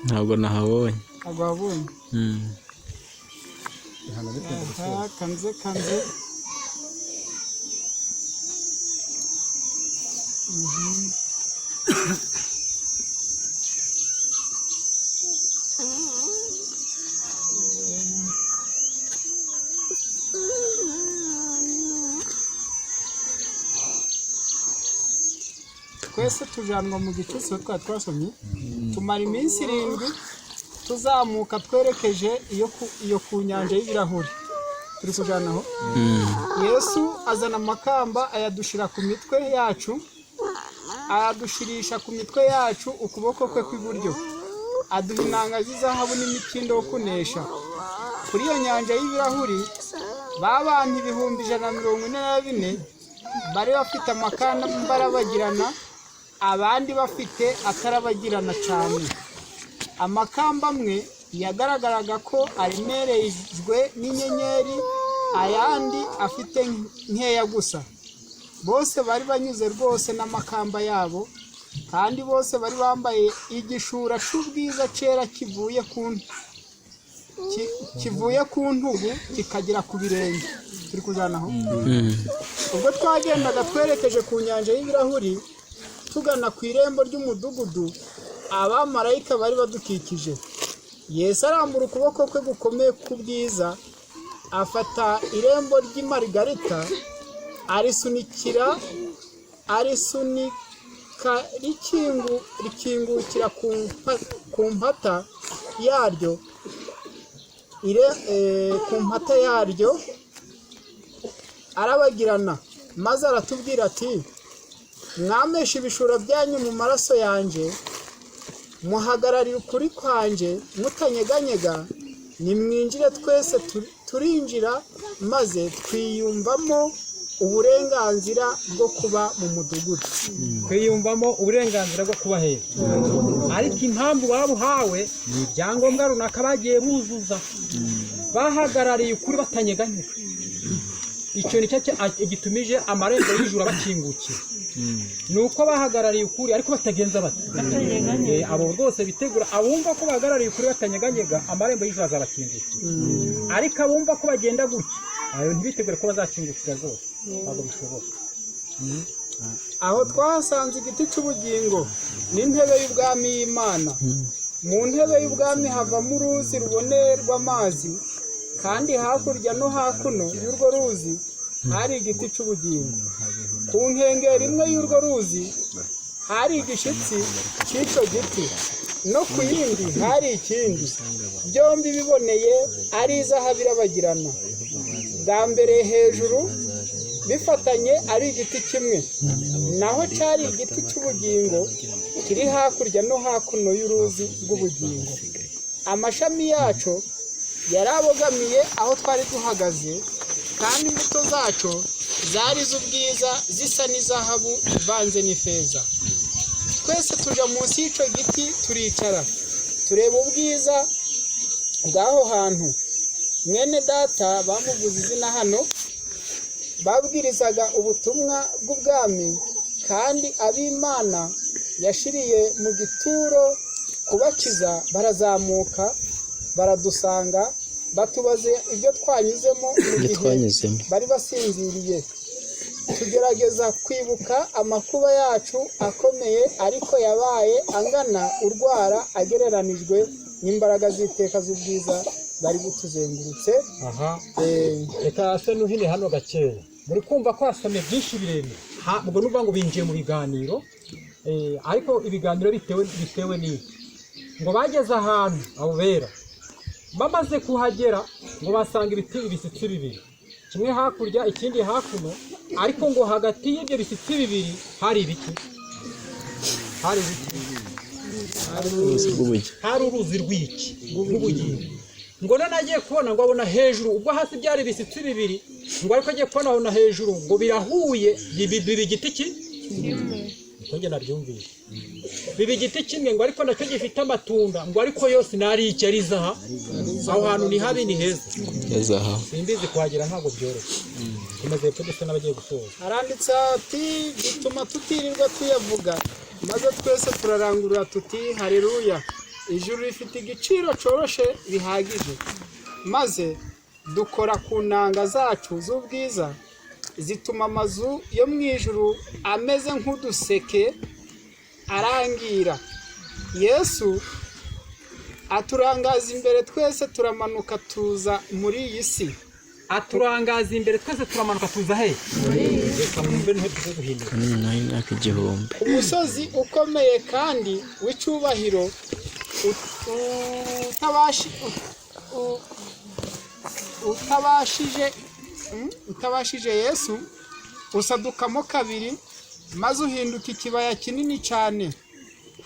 Speaker 3: Ntabwo nahabonye.
Speaker 2: Ntabwo wabonye? Kanze kanze. Twese tujanwa mu gicu twari twasomye, tumara iminsi 7 tuzamuka twerekeje iyo ku nyanja y'ibirahuri. Turi kujana aho. Yesu azana amakamba ayadushira ku mitwe yacu, ayadushirisha ku mitwe yacu ukuboko kwe kw'iburyo, aduha inanga z'izahabu n'imikindo yo kunesha. Kuri iyo nyanja y'ibirahuri b'abantu 144,000 bari bafite amakamba arabagirana, abandi bafite atarabagirana cyane. Amakamba amwe yagaragaraga ko aremerejwe n'inyenyeri, ayandi afite nkeya gusa. Bose bari banyuze rwose n'amakamba yabo, kandi bose bari bambaye igishura cy'ubwiza cyera kivuye kivuye ku ntugu kikagera ku birenge. Turi kujyana aho. Ubwo twagendaga twerekeje ku nyanja y'ibirahuri tugana ku irembo ry'umudugudu, abamarayika bari badukikije. Yesu arambura ukuboko kwe gukomeye k'ubwiza, afata irembo ry'imarigarita, arisunikira, arisunika rikingukira ku mpata yaryo ku mpata yaryo arabagirana, maze aratubwira ati: "Mwameshe ibishura byanyu mu maraso yanjye, muhagararira ukuri kwanjye mutanyeganyega. Nimwinjire." Twese turinjira maze twiyumvamo uburenganzira bwo kuba mu mudugudu.
Speaker 1: Twiyumvamo uburenganzira bwo kuba heza, ariko impamvu babuhawe ni ibyangombwa runaka bagiye buzuza, bahagarariye ukuri batanyeganyega. Icyo ni cyo gitumije amarembo y'ijuru abakingukira, ni uko bahagarariye ukuri ariko batagenza bate. Abo rwose bitegura, abumva ko bahagarariye ukuri batanyeganyega, amarembo y'ijuru azabakingukira. Ariko abumva ko bagenda gutya, ayo ntibitegure ko bazakingukira rwose, ntabwo bishoboka.
Speaker 2: Aho twahasanze igiti cy'ubugingo n'intebe y'ubwami y'Imana. Mu ntebe y'ubwami havamo uruzi ruboneye rw'amazi, kandi hakurya no hakuno y'urwo ruzi hari igiti cy'ubugingo. Ku nkengero imwe y'urwo ruzi hari igishitsi cy'icyo giti, no ku yindi hari ikindi, byombi biboneye ari izahabu irabagirana. Bwa mbere hejuru bifatanye ari igiti kimwe, naho cyari igiti cy'ubugingo kiri hakurya no hakuno y'uruzi rw'ubugingo. Amashami yacyo yari abogamiye aho twari duhagaze, kandi imbuto zacyo zari iz'ubwiza, zisa n'izahabu ivanze n'ifeza. Twese tuja munsi y'icyo giti turicara, tureba ubwiza bw'aho hantu. Mwene data bamuvuze izina hano, babwirizaga ubutumwa bw'ubwami, kandi ab'Imana yashiriye mu gituro kubakiza barazamuka baradusanga, batubaze ibyo twanyuzemo mu
Speaker 6: Ibyo
Speaker 2: gihe
Speaker 6: twanyuzemo.
Speaker 2: bari basinziriye. Tugerageza kwibuka amakuba yacu akomeye, ariko yabaye angana urwara agereranijwe n'imbaraga z'iteka z'ubwiza bari butuzengurutse.
Speaker 1: Aha, reka se nuhine hano gakeya. Muri kumva ko hasomye byinshi birebire. Ubwo nuvuga ngo binjiye mu biganiro, ariko ibiganiro bitewe n'iki? Ngo bageze ahantu abo bera bamaze kuhagera, ngo basanga ibiti, ibisitsi bibiri, kimwe hakurya ikindi hakuno, ariko ngo hagati y'ibyo bisitsi bibiri hari ibiki? Hari ibiki?
Speaker 6: Uruzi rw'ubugi.
Speaker 1: Hari uruzi rw'iki? Rw'ubugingo. Ngo none agiye kubona, ngo abona hejuru, ubwo hasi byari ibisitsi bibiri, ngo ariko agiye kubona abona hejuru ngo birahuye, biba igiti ki? Niko njye nabyumvise, biba igiti kimwe, ngo ariko nacyo gifite amatunda, ngo ariko yose nari iki? Ari izaha. Aho hantu ni habi, ni heza.
Speaker 3: Heza aha.
Speaker 1: Simbizi, kuhagera ntabwo byoroshye. Tumaze hepfo, dusa n'abagiye gusoza.
Speaker 2: Aranditse ati: "Bituma tutirirwa tuyavuga." Maze twese turarangurura tuti: "Haleluya! Ijuru rifite igiciro coroshe bihagije." Maze dukora ku nanga zacu z'ubwiza, zituma amazu yo mu ijuru ameze nk'uduseke arangira. Yesu aturangaza imbere, twese turamanuka tuza muri iyi si.
Speaker 1: Aturangaza imbere, twese turamanuka tuza he? Reka mwumve, niho tuze guhindura.
Speaker 6: Nyuma y'imyaka 1000.
Speaker 2: Umusozi ukomeye kandi w'icyubahiro utabashije Yesu, usadukamo kabiri maze uhinduka ikibaya kinini cyane.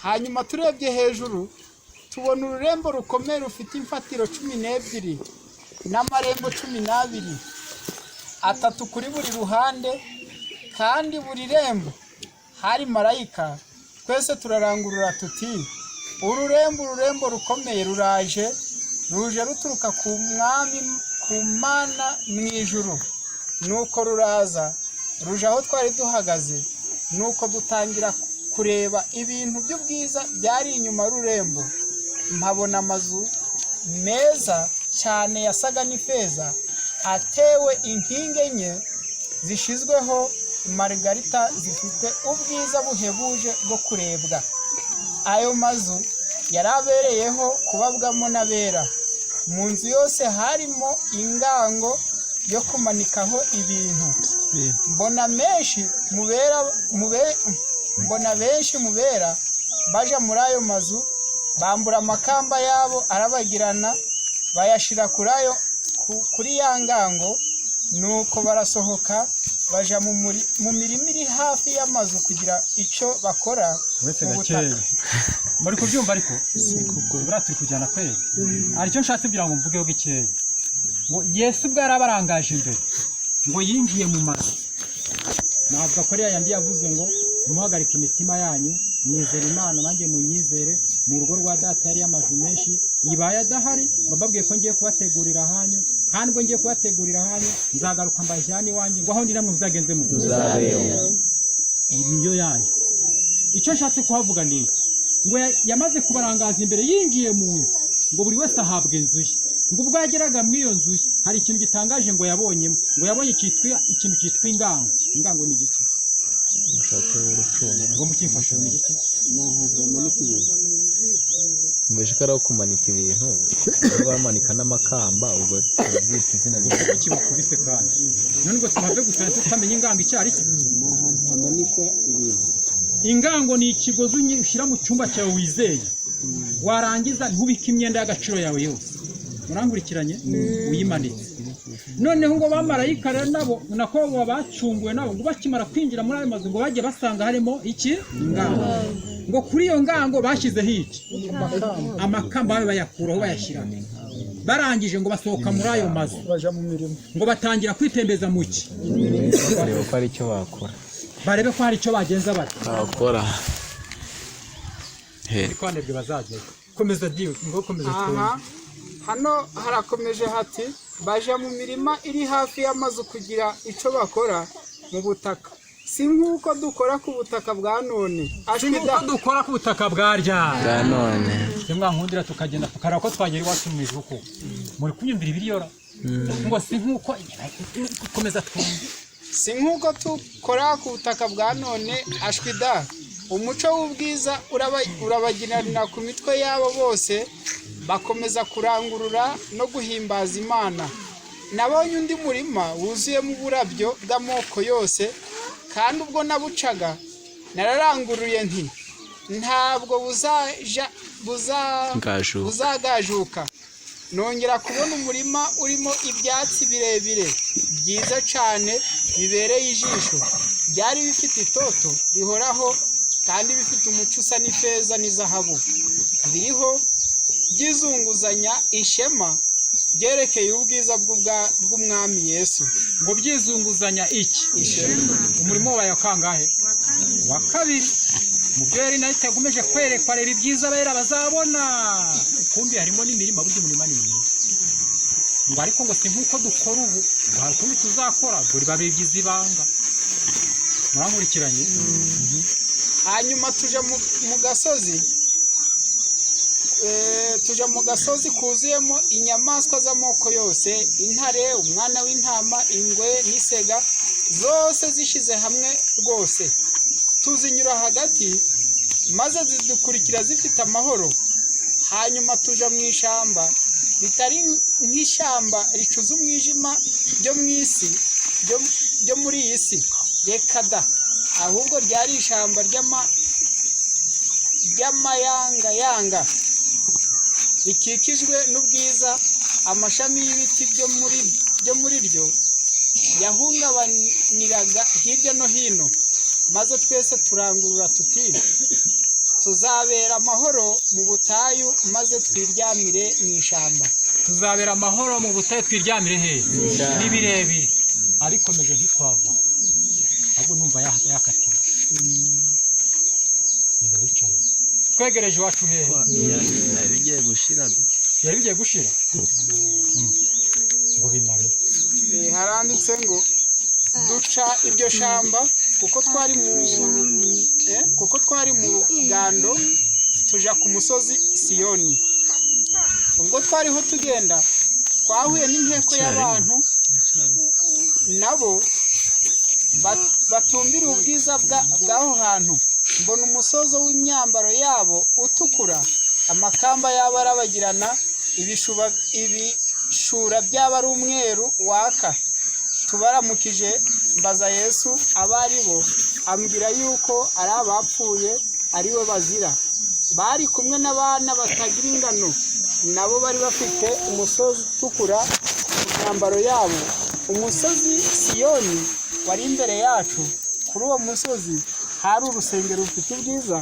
Speaker 2: Hanyuma turebye hejuru tubona ururembo rukomeye rufite imfatiro 12 n'amarembo 12, atatu kuri buri ruhande, kandi buri rembo hari marayika. Twese turarangurura tuti: "Ururembo, ururembo rukomeye ruraje, ruje ruturuka ku mwami, ku Mana mu ijuru." Nuko ruraza ruje aho twari duhagaze. Nuko dutangira kureba ibintu by'ubwiza byari inyuma y'ururembo, mpabona amazu meza. cyane yasaga n'ifeza, atewe inkingi enye zishizweho marigarita zifite ubwiza buhebuje bwo kurebwa. Ayo mazu yari abereyeho kubabwamo n'abera. Mu nzu yose harimo ingango yo kumanikaho ibintu. Mbona benshi mu bera baja muri ayo mazu, bambura amakamba yabo arabagirana, bayashira kuri ya ngango. Nuko barasohoka baja mu mirima iri hafi y'amazu kugira icyo bakora
Speaker 1: Uretse
Speaker 2: mu butaka.
Speaker 1: gakeya muri kubyumva, ariko buriya turi kujyana kweri. Hari icyo nshatse kugira ngo mvugeho gikeya, ngo Yesu ubwo yari abarangaje imbere, ngo yinjiye mu mazu. Navuga ko ariya yandi yavuze ngo: "Ntimuhagarike imitima yanyu, mwizere Imana, nanjye munyizere. Mu rugo rwa Data yari amazu menshi, ibaye adahari mbabwiye ko ngiye kubategurira ahanyu, kandi ubwo ngiye kubategurira ahanyu nzagaruka mbajyane iwanjye, ngo aho ndi namwe muzagenze mu niyo yayo." Icyo nshatse kuhavuga ni iki: ngo yamaze kubarangaza imbere, yinjiye mu nzu, ngo buri wese ahabwa inzu ye. Ngo ubwo yageraga muri iyo nzu ye, hari ikintu gitangaje ngo yabonyemo, ngo yabonye ikintu cyitwa ingango. Ingango ni igiki?
Speaker 6: Mushatse w'urucunga.
Speaker 1: Ngo mukimfashe, ni igiki?
Speaker 3: Mubije ko ari aho kumanika ibintu, bamanika n'amakamba, ubwo tubyita izina rye.
Speaker 1: Kuko kibakubise kandi none ngo tuhave gusa tutamenya ingango icyo ari cyo.
Speaker 4: Hamanikwa ibintu.
Speaker 1: Ingango ni ikigozi ushyira mu cyumba cyawe wizeye, warangiza ntubike imyenda y'agaciro yawe yose. Murankurikiranye? Uyimanitse. Noneho ngo bamarayika rero nabo, nako bacunguwe nabo, ngo bakimara kwinjira muri ayo mazu, ngo bagiye basanga harimo iki? Ingango. Ngo kuri iyo ngango bashyizeho iki? Amakamba babe bayakuraho, bayashyira. Barangije ngo basohoka muri ayo mazu
Speaker 2: baja mu mirimo.
Speaker 1: Ngo batangira kwitembeza mu ki?
Speaker 3: Bareba ko hari icyo bakora.
Speaker 1: Barebe ko hari icyo bagenza bati.
Speaker 6: Bakora.
Speaker 1: Ariko banebwe bazajyayo. Komeza diwe, ngo komeza twumve.
Speaker 2: Aha hano harakomeje hati: "Baja mu mirima iri hafi y'amazu kugira icyo bakora mu butaka, si nk'uko dukora ku butaka bwa none."
Speaker 1: Si
Speaker 2: Ashwi
Speaker 1: nk'uko
Speaker 2: da!
Speaker 1: dukora ku butaka bwa ryari.
Speaker 6: Bwa none.
Speaker 1: Mwankundira tukagenda tukareba ko twagera iwacu mu ijuru. Koko muri kunyumvira ibiriyora? Ngo si nk'uko, komeza twumve.
Speaker 2: "Si nk'uko dukora ku butaka bwa none." Ashwi da! Umuco w'ubwiza urabagiranira ku mitwe yabo bose, bakomeza kurangurura no guhimbaza Imana. Nabonye undi murima wuzuyemo uburabyo bw'amoko yose, kandi ubwo nabucaga nararanguruye nti: 'Ntabwo buzaja buza
Speaker 6: Ngajuka.
Speaker 2: buzagajuka.' Nongera kubona umurima urimo ibyatsi birebire byiza cyane bibereye ijisho, byari bifite itoto rihoraho kandi bifite umuco usa n'ifeza n'izahabu, biriho byizunguzanya ishema byerekeye ubwiza bw'Umwami Yesu."
Speaker 1: Ngo byizunguzanya iki?
Speaker 2: Ishema.
Speaker 1: Umurimo wawe wa kangahe? Wa kabiri. Mu byo yari nayo itagomeje kwerekwa reba ibyiza abera bazabona. Kumbi harimo n'imirima. Burya umurima ni mwiza. Ngo ariko ngo si nk'uko dukora ubu, ngo hari ukundi tuzakora, ngo riba bigize ibanga. Murankurikiranye?
Speaker 2: Hanyuma tuja mu gasozi, kuzuyemo inyamaswa z'amoko yose: intare, umwana w'intama, ingwe n'isega, zose zishyize hamwe rwose. Tuzinyura hagati maze zidukurikira zifite amahoro. Hanyuma tuja mu ishyamba ritari nk'ishyamba ricuze umwijima ryo mu isi, ryo muri iyi si, reka da! Ahubwo ryari ishyamba ry'amayangayanga rikikijwe n'ubwiza. Amashami y'ibiti byo muri ryo yahungabaniraga hirya no hino, maze twese turangurura tuti: 'Tuzabera amahoro mu butayu maze twiryamire mu ishyamba.'"
Speaker 1: Tuzabera amahoro mu butayu, twiryamire he? Ni birebire, arikomeje ntitwava. Ahubwo numva yakatiwe. Genda wicaye, twegereje iwacu hehe?
Speaker 5: Byari bigiye gushira.
Speaker 1: Byari bigiye gushira. Ngo bimare.
Speaker 2: Haranditse ngo duca iryo shamba kuko twari mu rugando tuja ku musozi Siyoni. Ubwo twariho tugenda Twahuye n'inteko y'abantu nabo batumbira ubwiza bw'aho hantu. Mbona umusozo w'imyambaro yabo utukura, amakamba yabo arabagirana, ibishura byabo ari umweru waka. Tubaramukije, mbaza Yesu abo ari bo, ambwira yuko ari abapfuye ari we bazira. Bari kumwe n'abana batagira ingano, nabo bari bafite umusozi utukura mu myambaro yabo. Umusozi Siyoni wari imbere yacu. Kuri uwo musozi hari urusengero rufite ubwiza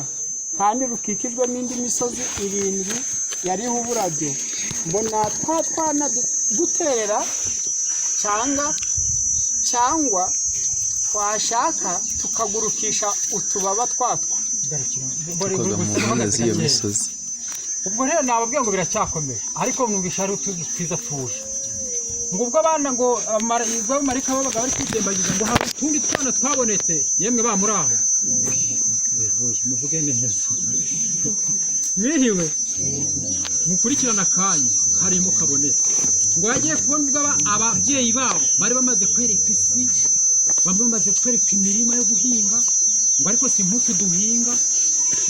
Speaker 2: kandi rukikijwe n'indi misozi irindwi yariho uburabyo. Mbona twa twana duterera cyangwa twashaka tukagurukisha utubaba twatwo.
Speaker 3: Koga mu mpinga z'iyo misozi.
Speaker 1: Ubwo rero nababwiye ngo biracyakomeje, ariko numvisha hari utuzi twiza tuje. Ngo ubwo abana, ngo abamarayika babaga bari kwitembagiza, ngo hari utundi twana twabonetse. Yemwe ba muri aho, oya, muvuge neza, mwiriwe, mukurikirana akanya karimo kabonetse. Ngo yagiye kubona ubwo ababyeyi babo bari bamaze kwereka isi, bamwe bamaze kwereka imirima yo guhinga, ngo ariko si nk'uku duhinga.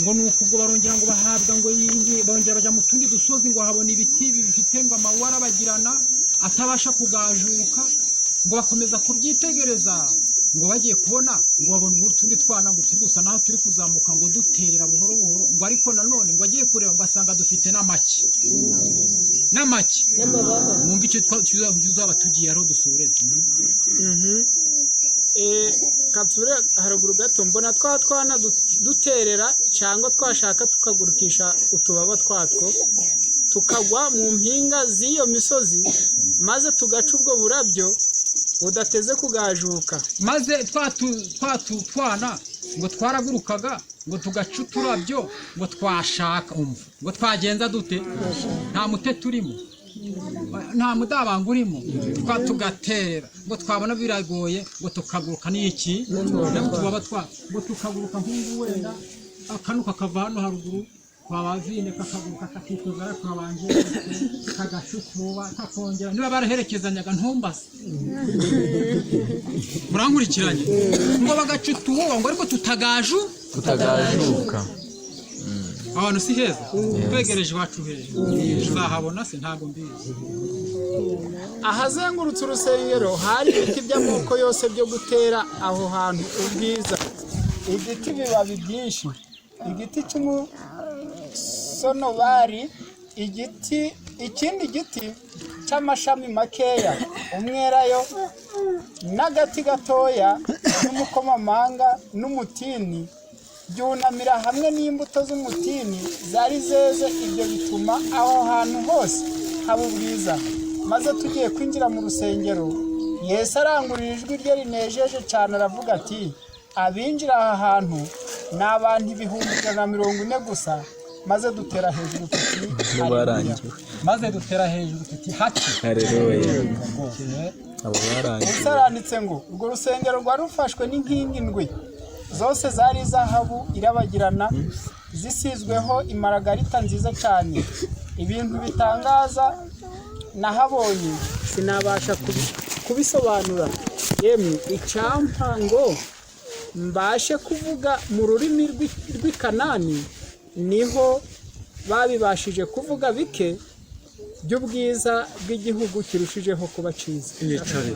Speaker 1: Ngo ni uku. Ubwo barongera ngo bahabwa ngo yingi, bongera bajya mu tundi dusozi, ngo habona ibiti bifite ngo amawuwa arabagirana atabasha kugajuka. Ngo bakomeza kubyitegereza, ngo bagiye kubona ngo babona utundi twana ngo turi gusa naho turi kuzamuka, ngo duterera buhoro buhoro, ngo ariko nanone ngo agiye kureba ngo asanga dufite n'amaki n'amaki. Mwumve icyo tuzaba tugiye aho dusoreza.
Speaker 2: Katsure haruguru gato, mbona twa twana duterera cyangwa twashaka tukagurukisha utubaba twatwo, tukagwa mu mpinga z'iyo misozi, maze tugaca ubwo burabyo budateze kugajuka.
Speaker 1: Maze twa twana ngo twaragurukaga, ngo tugaca uturabyo, ngo twashaka, umva, ngo twagenza dute? Nta mute turimo, nta mudabanga urimo. Twa tugaterera, ngo twabona biragoye, ngo tukaguruka n'iki tubaba twa, ngo tukaguruka nk'ubu wenda akanu kakava hano haruguru kwa bavine, kakaguruka kakikoza kabanje kagacukuba kakongera. Niba baraherekezanyaga ntumbase, murankurikiranye? Ngo bagaca utububa, ngo ariko tutagaju.
Speaker 3: Tutagajuka.
Speaker 1: Ahantu si heza? Twegereje iwacu heza, tuzahabona se? Ntabwo mbizi.
Speaker 2: Ahazengurutse urusengero hari ibiti by'amoko yose byo gutera aho hantu ubwiza, igiti ibibabi byinshi, igiti cy'umusonobari, igiti ikindi giti cy'amashami makeya, umwelayo n'agati gatoya n'umukomamanga n'umutini, byunamira hamwe n'imbuto z'umutini zari zeze. Ibyo bituma aho hantu hose haba ubwiza. Maze tugiye kwinjira mu rusengero, Yesu arangurura ijwi rye rinejeje cyane, aravuga ati: "Abinjira aha hantu ni abantu 140,000 gusa." Maze dutera hejuru tuti: "Haleluya!"
Speaker 3: Barangiwe.
Speaker 1: Maze dutera hejuru tuti haki.
Speaker 3: Haleluya, abo barangiwe.
Speaker 2: Yesu aranditse ngo urwo rusengero rwari rufashwe n'inkingi ndwi, zose zari izahabu irabagirana, zisizweho imaragarita nziza cyane. Ibintu bitangaza nahabonye sinabasha kubisobanura. Yemwe, icyampa ngo mbashe kuvuga mu rurimi rw'i Kanani, niho babibashije kuvuga bike by'ubwiza bw'igihugu kirushijeho kuba cyiza.
Speaker 1: Iyicare,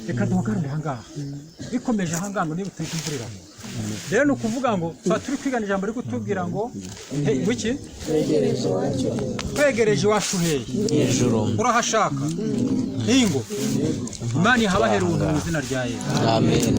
Speaker 1: reka duhagarare ahangaha. Bikomeje ahangaha ngo niba uteka imvura iragwa. Rero ni ukuvuga ngo tuba turi kwigana ijambo riri kutubwira ngo hey, wiki twegereje iwacu hehe?
Speaker 3: Ijuru.
Speaker 1: Urahashaka ingo? Imana ihabahera ubuntu mu izina rya Yesu.
Speaker 3: Amen.